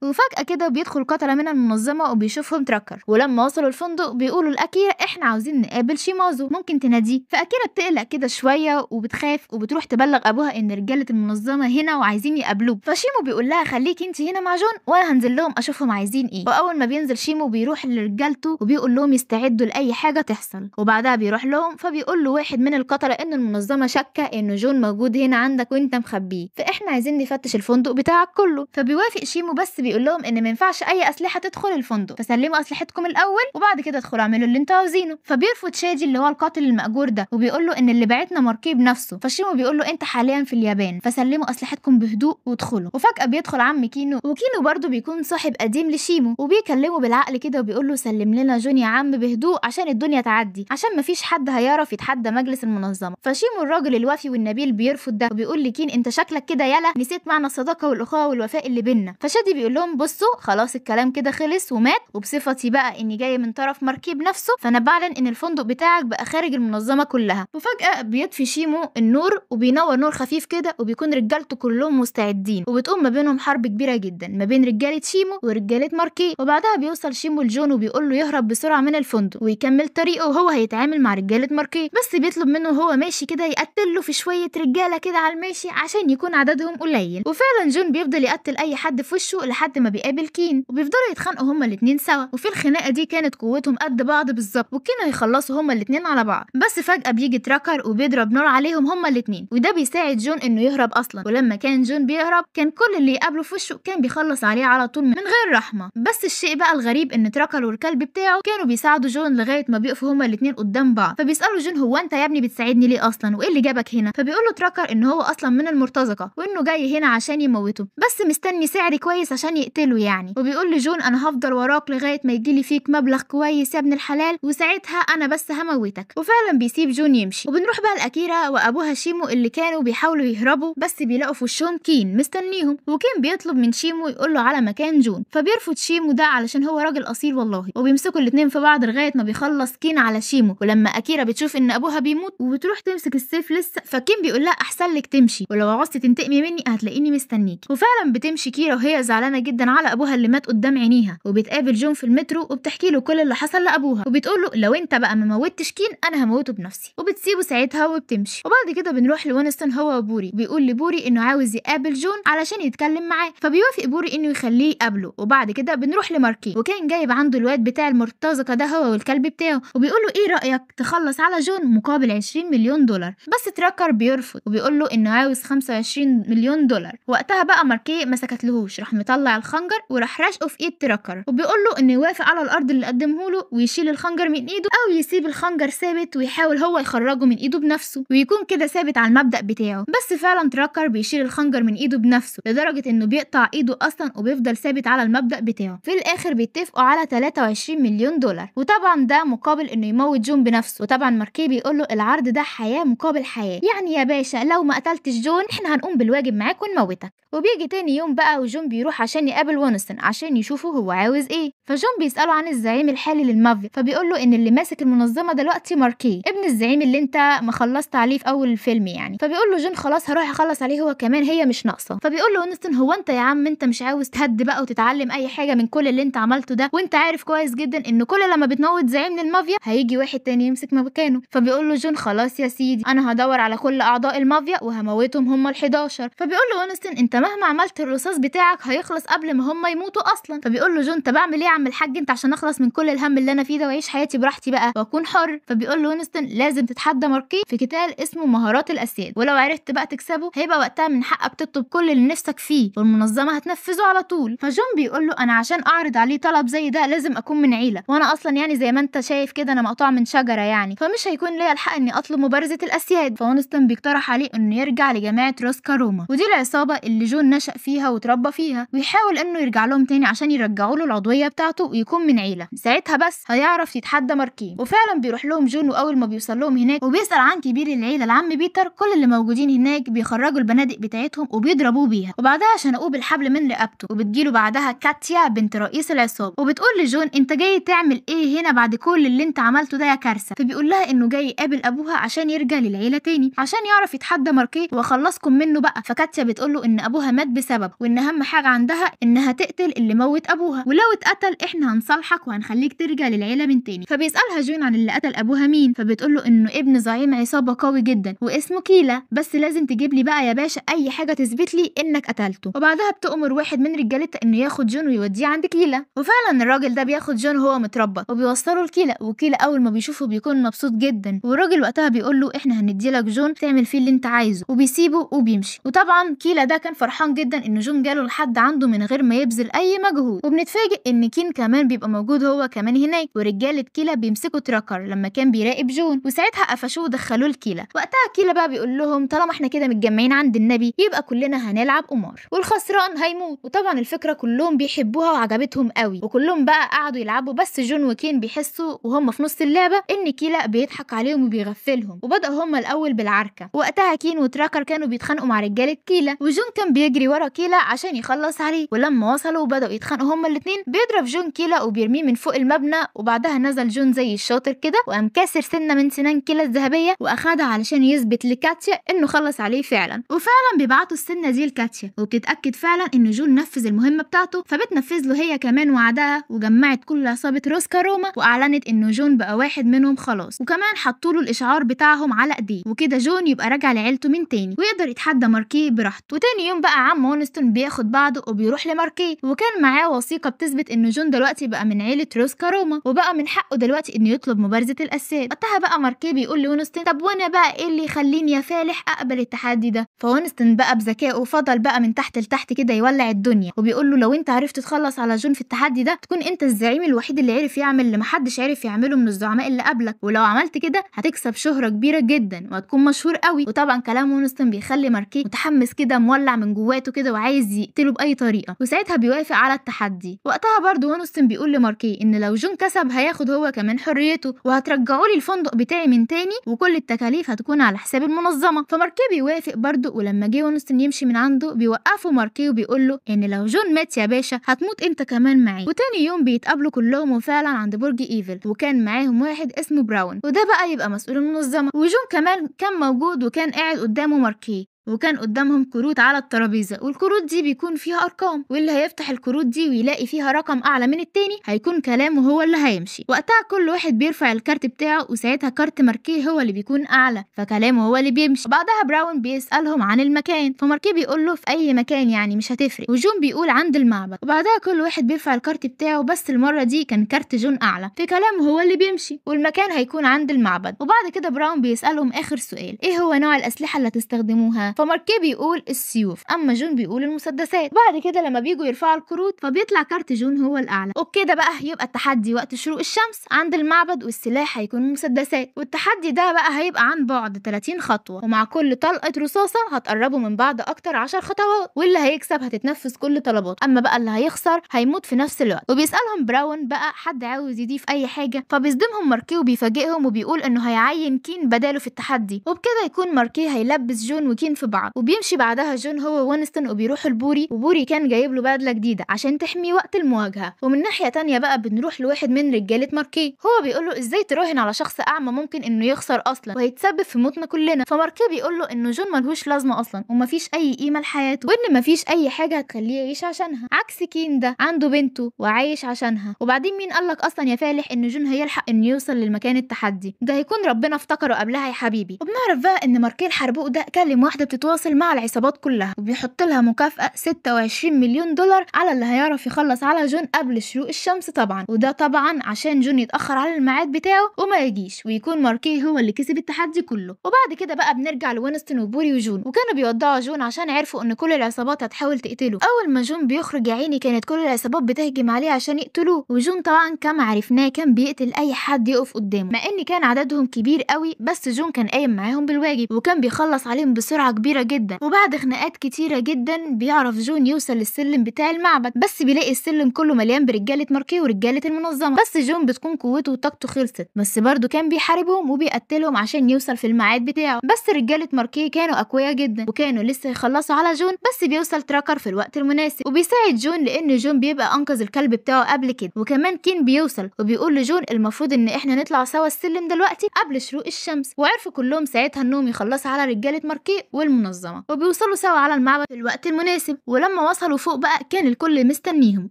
وفجاة كده بيدخل قتله من المنظمة وبيشوفهم تراكر، ولما وصلوا الفندق بيقولوا لاكيرا احنا عاوزين نقابل شيمازو، ممكن تناديه؟ فاكيرا بتقلق كده شوية وبتخاف وبتروح تبلغ ابوها ان رجاله المنظمة هنا وعايزين يقابلوه. فشيمو بيقول لها خليكي انت هنا مع جون وانا هنزل لهم اشوفهم عايزين ايه. واول ما بينزل شيمو بيروح لرجالته وبيقول لهم يستعدوا لاي حاجة تحصل. وبعدها بيروح لهم فبيقول له واحد من القتلة ان المنظمة شاكه ان جون موجود هنا عندك وانت مخبيه، فاحنا عايزين نفتش الفندق بتاعك كله. فبيوافق شيمو بس بيقول لهم ان ما ينفعش اي اسلحة تدخل الفندق، فسلموا اسلحتكم الاول وبعد كده ادخلوا اعملوا اللي انتوا عاوزينه. فبيرفض شادي اللي هو القاتل المأجور ده وبيقول له ان اللي بعتنا ماركيه بنفسه. فشيمو بيقول له انت حاليا في اليابان، فسلموا اسلحتكم بهدوء وادخلوا. وفجأة بيدخل عم كينو، وكينو برضو بيكون صاحب قديم لشيمو، وبيكلمه بالعقل كده وبيقول له سلم لنا جون يا عم بهدوء عشان الدنيا تعدي، عشان مفيش حد هيعرف يتحدى مجلس المنظمة. فشيمو الراجل الوفي والنبيل بيرفض ده وبيقول لكين انت شكلك كده يلا نسيت معنى الصداقة والاخوة والوفاء اللي بينا. فشادي بيقول لهم بصوا خلاص الكلام كده خلص ومات، وبصفتي بقى اني جاي من طرف ماركيه بنفسه فانا بعلن ان الفندق بتاعك بقى خارج المنظمة كلها. وفجاة بيطفي شيمو النور وبينور نور خفيف كده، وبيكون رجالته كلهم مستعدين، وبتقوم ما بينهم حرب كبيرة جدا ما بين رجاله شيمو ورجاله ماركيه. وبعدها بيوصل شيمو لجون وبيقول له يهرب بسرعة من الفندق ويكمل طريقه وهو هيتعامل مع رجاله ماركيه، بس بيطلب منه وهو ماشي كده يقتل له في شوية رجاله كده على الماشي عشان يكون عددهم قليل. وفعلا جون بيفضل يقتل اي حد في وشه لحد ما بيقابل كين، وبيفضلوا يتخانقوا هما الاثنين سوا. وفي الخناقة دي كانت قوتهم قد بعض بالظبط، وكانوا يخلصوا هما الاثنين على بعض، بس فجاة بيجي تراكر وبيضرب نار عليهم هما الاثنين، وده بيساعد جون انه يهرب اصلا. ولما كان جون بيهرب كان كل اللي يقابله في وشه كان بيخلص عليه على طول من غير رحمه. بس الشيء بقى الغريب ان تراكر والكلب بتاعه كانوا بيساعدوا جون لغاية ما بيقفوا هما الاثنين قدام بعض. فبيسالوا جون هو انت يا ابني بتساعدني ليه اصلا وايه اللي جابك هنا؟ فبيقول له تراكر ان هو اصلا من المرتزقة وانه جاي هنا عشان يموته، بس مستني سعر كويس عشان يقتله يعني. وبيقول لجون انا هفضل وراك لغاية ما يجيلي فيك مبلغ كويس يا ابن الحلال، وساعتها انا بس هموتك. وفعلا بيسيب جون يمشي. وبنروح بقى لاكيرا وابوها شيمو اللي كانوا بيحاولوا يهربوا، بس بيلاقوا في وشهم كين مستنيهم، وكين بيطلب من شيمو يقول له على مكان جون، فبيرفض شيمو ده علشان هو راجل اصيل والله. وبيمسكوا الاثنين في بعض لغاية ما بيخلص كين على شيمو. ولما اكيرا بتشوف ان ابوها بيموت وبتروح تمسك السيف لسه، فكين بيقول لها احسن لك تمشي، ولو عوزتي تنتقمي مني هتلاقيني مستنيكي. وفعلا بتمشي كيرا وهي زعلانة جدا على ابوها اللي مات قدام عينيها. وبتقابل جون في المترو وبتحكي له كل اللي حصل لابوها، وبتقول له لو انت بقى ما موتش كين انا هموته بنفسي، وبتسيبه ساعتها وبتمشي. وبعد كده بنروح لوينستون هو وبوري، بيقول لبوري انه عاوز يقابل جون علشان يتكلم معاه، فبيوافق بوري انه يخليه يقابله. وبعد كده بنروح لماركي، وكان جايب عنده الواد بتاع المرتزقة ده هو والكلب بتاعه، وبيقول له ايه رايك تخلص على جون مقابل 20 مليون دولار، بس تراكر بيرفض وبيقول له انه عاوز 25 مليون دولار. وقتها بقى ماركي ما سكتلهوش، راح مطلع الخنجر وراح راشقه في ايد تراكر، وبيقول له انه يوافق على الارض اللي قدمه له ويشيل الخنجر من ايده، او يسيب الخنجر ثابت ويحاول هو يخرجه من ايده بنفسه ويكون كده ثابت على المبدأ بتاعه. بس فعلا تراكر بيشيل الخنجر من ايده بنفسه لدرجة انه بيقطع ايده اصلا وبيفضل ثابت على المبدأ بتاعه. في الاخر بيتفقوا على 23 مليون دولار، وطبعا ده مقابل انه يموت جون بنفسه. وطبعا ماركي بيقول له العرض ده حياة مقابل حياة، يعني يا باشا لو ما قتلتش جون احنا هنقوم بالواجب معاك ونموتك. وبيجي تاني يوم بقى وجون بيروح عشان يقابل وينستون عشان يشوفه هو عاوز ايه. فجون بيسأله عن الزعيم الحالي للمافيا، فبيقول له ان اللي ماسك المنظمة دلوقتي ماركي ابن الزعيم اللي انت ما خلصت عليه في اول الفيلم يعني. فبيقول له جون خلاص هروح اخلص عليه هو كمان، هي مش ناقصه. فبيقول له وينستون هو انت يا عم انت مش عاوز تهد بقى وتتعلم اي حاجة من كل اللي انت عملته ده، وانت عارف كويس جدا ان كل لما بتموت زعيم للمافيا هيجي واحد تاني يمسك مكانه. فبيقول له جون خلاص يا سيدي انا هدور على كل اعضاء المافيا وهموتهم هم ال11. فبيقول له وينستون انت مهما عملت الرصاص بتاعك هيخلص قبل ما هم يموتوا اصلا. فبيقول له جون طب اعمل ايه يا عم الحاج انت عشان اخلص من كل الهم اللي انا فيه ده واعيش حياتي براحتي بقى واكون حر. فبيقول له وينستون لازم تتحدى ماركي في قتال اسمه مهارات الاسياد، ولو عرفت بقى تكسبه هيبقى وقتها من حقك تطلب كل اللي نفسك فيه والمنظمه هتنفذه على طول. فجون بيقول له انا عشان اعرض عليه طلب زي ده لازم اكون من عيله، وانا اصلا يعني زي ما انت شايف كده انا مقطوعة من شجرة يعني، فمش هيكون ليا الحق اني اطلب مبارزه الاسياد. فوينستون بيقترح عليه انه يرجع لجماعة روسكا روما، ودي العصابة اللي جون جون نشأ فيها وتربى فيها، ويحاول انه يرجع لهم تاني عشان يرجعوا له العضوية بتاعته ويكون من عيله، ساعتها بس هيعرف يتحدى ماركيه. وفعلا بيروح لهم جون، واول ما بيوصل لهم هناك وبيسأل عن كبير العيلة العم بيتر، كل اللي موجودين هناك بيخرجوا البنادق بتاعتهم وبيضربوه بيها، وبعدها شنقوه بالحبل من رقبته. وبتجيله بعدها كاتيا بنت رئيس العصابة وبتقول لجون انت جاي تعمل ايه هنا بعد كل اللي انت عملته ده يا كارثة؟ فبيقول لها انه جاي يقابل ابوها عشان يرجع للعيلة تاني عشان يعرف يتحدى ماركيه واخلصكم منه بقى. فكاتيا بتقول له ان ابوها مات بسبب، وان اهم حاجة عندها انها تقتل اللي موت ابوها، ولو اتقتل احنا هنصالحك وهنخليك ترجع للعيلة من تاني. فبيسالها جون عن اللي قتل ابوها مين، فبتقول له انه ابن زعيم عصابة قوي جدا واسمه كيلا، بس لازم تجيب لي بقى يا باشا اي حاجة تثبت لي انك قتلته. وبعدها بتأمر واحد من رجالتها انه ياخد جون ويوديه عند كيلا، وفعلا الراجل ده بياخد جون وهو متربط وبيوصله لكيلا، وكيلا اول ما بيشوفه بيكون مبسوط جدا، والراجل وقتها بيقول له احنا هندي لك جون تعمل فيه اللي انت عايزه، وبيسيبه وبيمشي. وطبعا كيلا ده كان فرحان جدا ان جون جاله لحد عنده من غير ما يبذل اي مجهود. وبنتفاجئ ان كين كمان بيبقى موجود هو كمان هناك، ورجاله كيلا بيمسكوا تراكر لما كان بيراقب جون، وساعتها قفشوه ودخلوه لكيلا. وقتها كيلا بقى بيقول لهم طالما احنا كده متجمعين عند النبي يبقى كلنا هنلعب قمار والخسران هيموت. وطبعا الفكرة كلهم بيحبوها وعجبتهم قوي، وكلهم بقى قعدوا يلعبوا، بس جون وكين بيحسوا وهم في نص اللعبة ان كيلا بيضحك عليهم وبيغفلهم، وبدأوا هم الاول بالعركه. وقتها كين وتراكر كانوا بيتخانقوا مع رجاله كيلا، وجون كان بيجري ورا كيلا عشان يخلص عليه، ولما وصلوا وبدأوا يتخانقوا هما الاثنين بيضرب جون كيلا وبيرميه من فوق المبنى. وبعدها نزل جون زي الشاطر كده وقام كاسر سنة من سنان كيلا الذهبية واخدها علشان يثبت لكاتيا انه خلص عليه فعلا. وفعلا بيبعتوا السنة دي لكاتيا، وبتتاكد فعلا ان جون نفذ المهمة بتاعته، فبتنفذ له هي كمان وعدها، وجمعت كل عصابة روسكا روما واعلنت انه جون بقى واحد منهم خلاص، وكمان حطوا له الاشعار بتاعهم على ايديه، وكده جون يبقى راجع لعيلته من تاني ويقدر يتحدى ماركيه براحته. وتاني يوم بقى عم وينستون بياخد بعضه وبيروح لماركيه، وكان معاه وثيقة بتثبت ان جون دلوقتي بقى من عيله روسكا روما وبقى من حقه دلوقتي انه يطلب مبارزه الاسياد. وقتها بقى ماركيه بيقول لوينستون طب وانا بقى ايه اللي يخليني يا فالح اقبل التحدي ده؟ فوينستون بقى بذكائه فضل بقى من تحت لتحت كده يولع الدنيا، وبيقول له لو انت عرفت تخلص على جون في التحدي ده تكون انت الزعيم الوحيد اللي عرف يعمل اللي محدش عرف يعمله من الزعماء اللي قبلك، ولو عملت كده هتكسب شهرة كبيرة جدا وهتكون مشهور قوي. وطبعا كلام وينستون بيخلي ماركيه متحمس كده مولع من جواته كده وعايز يقتله باي طريقة، وساعتها بيوافق على التحدي. وقتها برضه وينستون بيقول لماركيه ان لو جون كسب هياخد هو كمان حريته وهترجعوا لي الفندق بتاعي من تاني وكل التكاليف هتكون على حساب المنظمة. فماركيه بيوافق برضه، ولما جه وينستون يمشي من عنده بيوقفه ماركيه وبيقول له ان لو جون مات يا باشا هتموت انت كمان معاه. وتاني يوم بيتقابلوا كلهم وفعلا عند برج ايفل، وكان معاهم واحد اسمه براون وده بقى يبقى مسؤول المنظمة، وجون كمان كان موجود وكان قاعد قدامه ماركيه، وكان قدامهم كروت على الترابيزة، والكروت دي بيكون فيها ارقام، واللي هيفتح الكروت دي ويلاقي فيها رقم اعلى من التاني هيكون كلامه هو اللي هيمشي. وقتها كل واحد بيرفع الكارت بتاعه، وساعتها كارت ماركيه هو اللي بيكون اعلى فكلامه هو اللي بيمشي. بعدها براون بيسالهم عن المكان، فماركيه بيقول له في اي مكان يعني مش هتفرق، وجون بيقول عند المعبد. وبعدها كل واحد بيرفع الكارت بتاعه، بس المرة دي كان كارت جون اعلى فكلامه هو اللي بيمشي والمكان هيكون عند المعبد. وبعد كده براون بيسالهم اخر سؤال، ايه هو نوع الاسلحة اللي هتستخدموها؟ فماركيه بيقول السيوف، اما جون بيقول المسدسات. بعد كده لما بيجوا يرفعوا الكروت فبيطلع كارت جون هو الاعلى، وبكده بقى يبقى التحدي وقت شروق الشمس عند المعبد والسلاح هيكون مسدسات، والتحدي ده بقى هيبقى عن بعد 30 خطوة، ومع كل طلقه رصاصة هتقربوا من بعض اكتر 10 خطوات، واللي هيكسب هتتنفذ كل طلباته، اما بقى اللي هيخسر هيموت في نفس الوقت. وبيسالهم براون بقى حد عاوز يضيف اي حاجة، فبيصدمهم ماركيه وبيفاجئهم وبيقول انه هيعين كين بداله في التحدي، وبكده يكون ماركيه هيلبس جون وكين في بعض. وبيمشي بعدها جون هو وينستون وبيروحوا لبوري، وبوري كان جايب له بدله جديدة عشان تحميه وقت المواجهة. ومن ناحية تانية بقى بنروح لواحد من رجاله ماركيه، هو بيقول له ازاي تراهن على شخص اعمى ممكن انه يخسر اصلا وهيتسبب في موتنا كلنا. فماركيه بيقول له انه جون ملهوش لازمه اصلا ومفيش اي قيمة لحياته، وان مفيش اي حاجة هتخليه يعيش عشانها، عكس كين ده عنده بنته وعايش عشانها. وبعدين مين قالك اصلا يا فالح ان جون هيلحق انه يوصل للمكان التحدي ده؟ هيكون ربنا افتكره قبلها يا حبيبي. وبنعرف بقى ان ماركيه الحربوق ده كلم واحدة بتتواصل مع العصابات كلها، وبيحط لها مكافأة 26 مليون دولار على اللي هيعرف يخلص على جون قبل شروق الشمس طبعا، وده طبعا عشان جون يتأخر على الميعاد بتاعه وما يجيش ويكون ماركيه هو اللي كسب التحدي كله. وبعد كده بقى بنرجع لوينستون وبوري وجون، وكانوا بيودعوا جون عشان عرفوا ان كل العصابات هتحاول تقتله. اول ما جون بيخرج يا عيني كانت كل العصابات بتهجم عليه عشان يقتلوه، وجون طبعا كما عرفناه كان بيقتل اي حد يقف قدامه، مع ان كان عددهم كبير قوي، بس جون كان قايم معاهم بالواجب وكان بيخلص عليهم بسرعة كبيرة كبيرة جدا. وبعد خناقات كتيرة جدا بيعرف جون يوصل للسلم بتاع المعبد، بس بيلاقي السلم كله مليان برجاله ماركيه ورجاله المنظمة، بس جون بتكون قوته وطاقته خلصت، بس برضه كان بيحاربهم وبيقتلهم عشان يوصل في الميعاد بتاعه. بس رجاله ماركيه كانوا اقوياء جدا وكانوا لسه يخلصوا على جون، بس بيوصل تراكر في الوقت المناسب وبيساعد جون لان جون بيبقى انقذ الكلب بتاعه قبل كده. وكمان كين بيوصل وبيقول لجون المفروض ان احنا نطلع سوا السلم دلوقتي قبل شروق الشمس، وعرفوا كلهم ساعتها انهم يخلصوا على رجاله ماركيه والمنظمه، وبيوصلوا سوا على المعبد في الوقت المناسب. ولما وصلوا فوق بقى كان الكل مستنيهم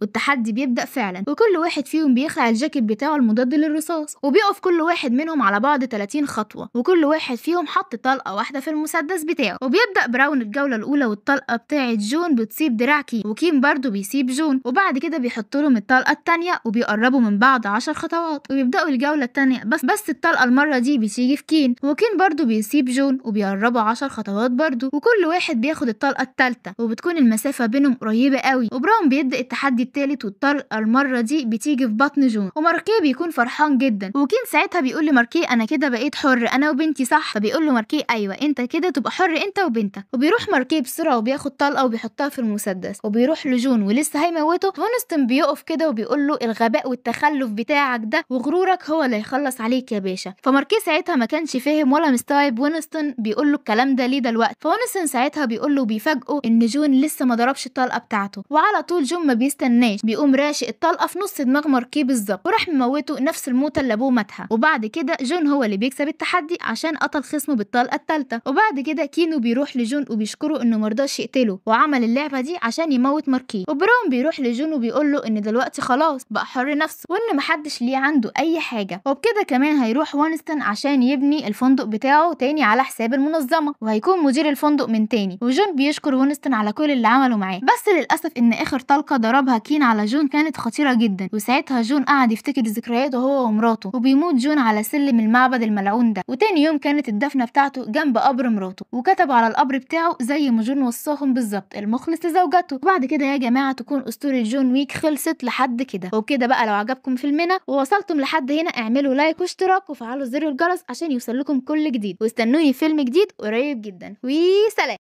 والتحدي بيبدا فعلا، وكل واحد فيهم بيخلع الجاكيت بتاعه المضاد للرصاص، وبيقف كل واحد منهم على بعد 30 خطوة، وكل واحد فيهم حط طلقه واحدة في المسدس بتاعه. وبيبدا براون الجولة الاولى، والطلقه بتاعه جون بتصيب دراع كين، وكين برضو بيسيب جون، وبعد كده بيحط لهم الطلقة الثانية وبيقربوا من بعض 10 خطوات، وبيبداوا الجولة الثانية، بس الطلقة المرة دي بتيجي في كين، وكين برضو بيسيب جون وبيقربوا 10 خطوات برضو، وكل واحد بياخد الطلقة الثالثة، وبتكون المسافة بينهم قريبه قوي. وبراون بيبدا التحدي الثالث، والطلقه المرة دي بتيجي في بطن جون، وماركيه بيكون فرحان جدا. وكين ساعتها بيقول لماركيه انا كده بقيت حر انا وبنتي صح؟ فبيقول له ماركيه ايوه انت كده تبقى حر انت وبنتك. وبيروح ماركيه بسرعة وبياخد طلقه وبيحطها في المسدس، وبيروح لجون ولسه هيموته. وينستون بيقف كده وبيقول له الغباء والتخلف بتاعك ده وغرورك هو اللي هيخلص عليك يا باشا. فماركيه ساعتها ما كانش فاهم ولا مستوعب وينستون بيقول له الكلام ده ليه دلوقتي. فوينستون ساعتها بيقول له بيفاجئه ان جون لسه ما ضربش الطلقة بتاعته، وعلى طول جون ما بيستناش بيقوم راشق الطلقة في نص دماغ ماركيه بالظبط، وراح مموته نفس الموتة اللي ابوه ماتها. وبعد كده جون هو اللي بيكسب التحدي عشان قتل خصمه بالطلقه الثالثة. وبعد كده كينو بيروح لجون وبيشكره انه مرضاش يقتله وعمل اللعبة دي عشان يموت ماركيه. وبراون بيروح لجون وبيقول له ان دلوقتي خلاص بقى حر نفسه وان محدش ليه عنده اي حاجة. وبكده كمان هيروح وينستون عشان يبني الفندق بتاعه تاني على حساب المنظمة، وهيكون مدير الفندق من تاني. وجون بيشكر وينستون على كل اللي عمله معاه، بس للاسف ان اخر طلقه ضربها كين على جون كانت خطيرة جدا، وساعتها جون قعد يفتكر ذكرياته هو ومراته، وبيموت جون على سلم المعبد الملعون ده. وتاني يوم كانت الدفنه بتاعته جنب قبر مراته، وكتب على القبر بتاعه زي ما جون وصاهم بالظبط، المخلص لزوجته. وبعد كده يا جماعة تكون اسطورة جون ويك خلصت لحد كده. وبكده بقى لو عجبكم فيلمنا ووصلتم لحد هنا اعملوا like واشتراك وفعلوا زر الجرس عشان يوصل لكم كل جديد، واستنوني فيلم جديد قريب جدا. وسلام.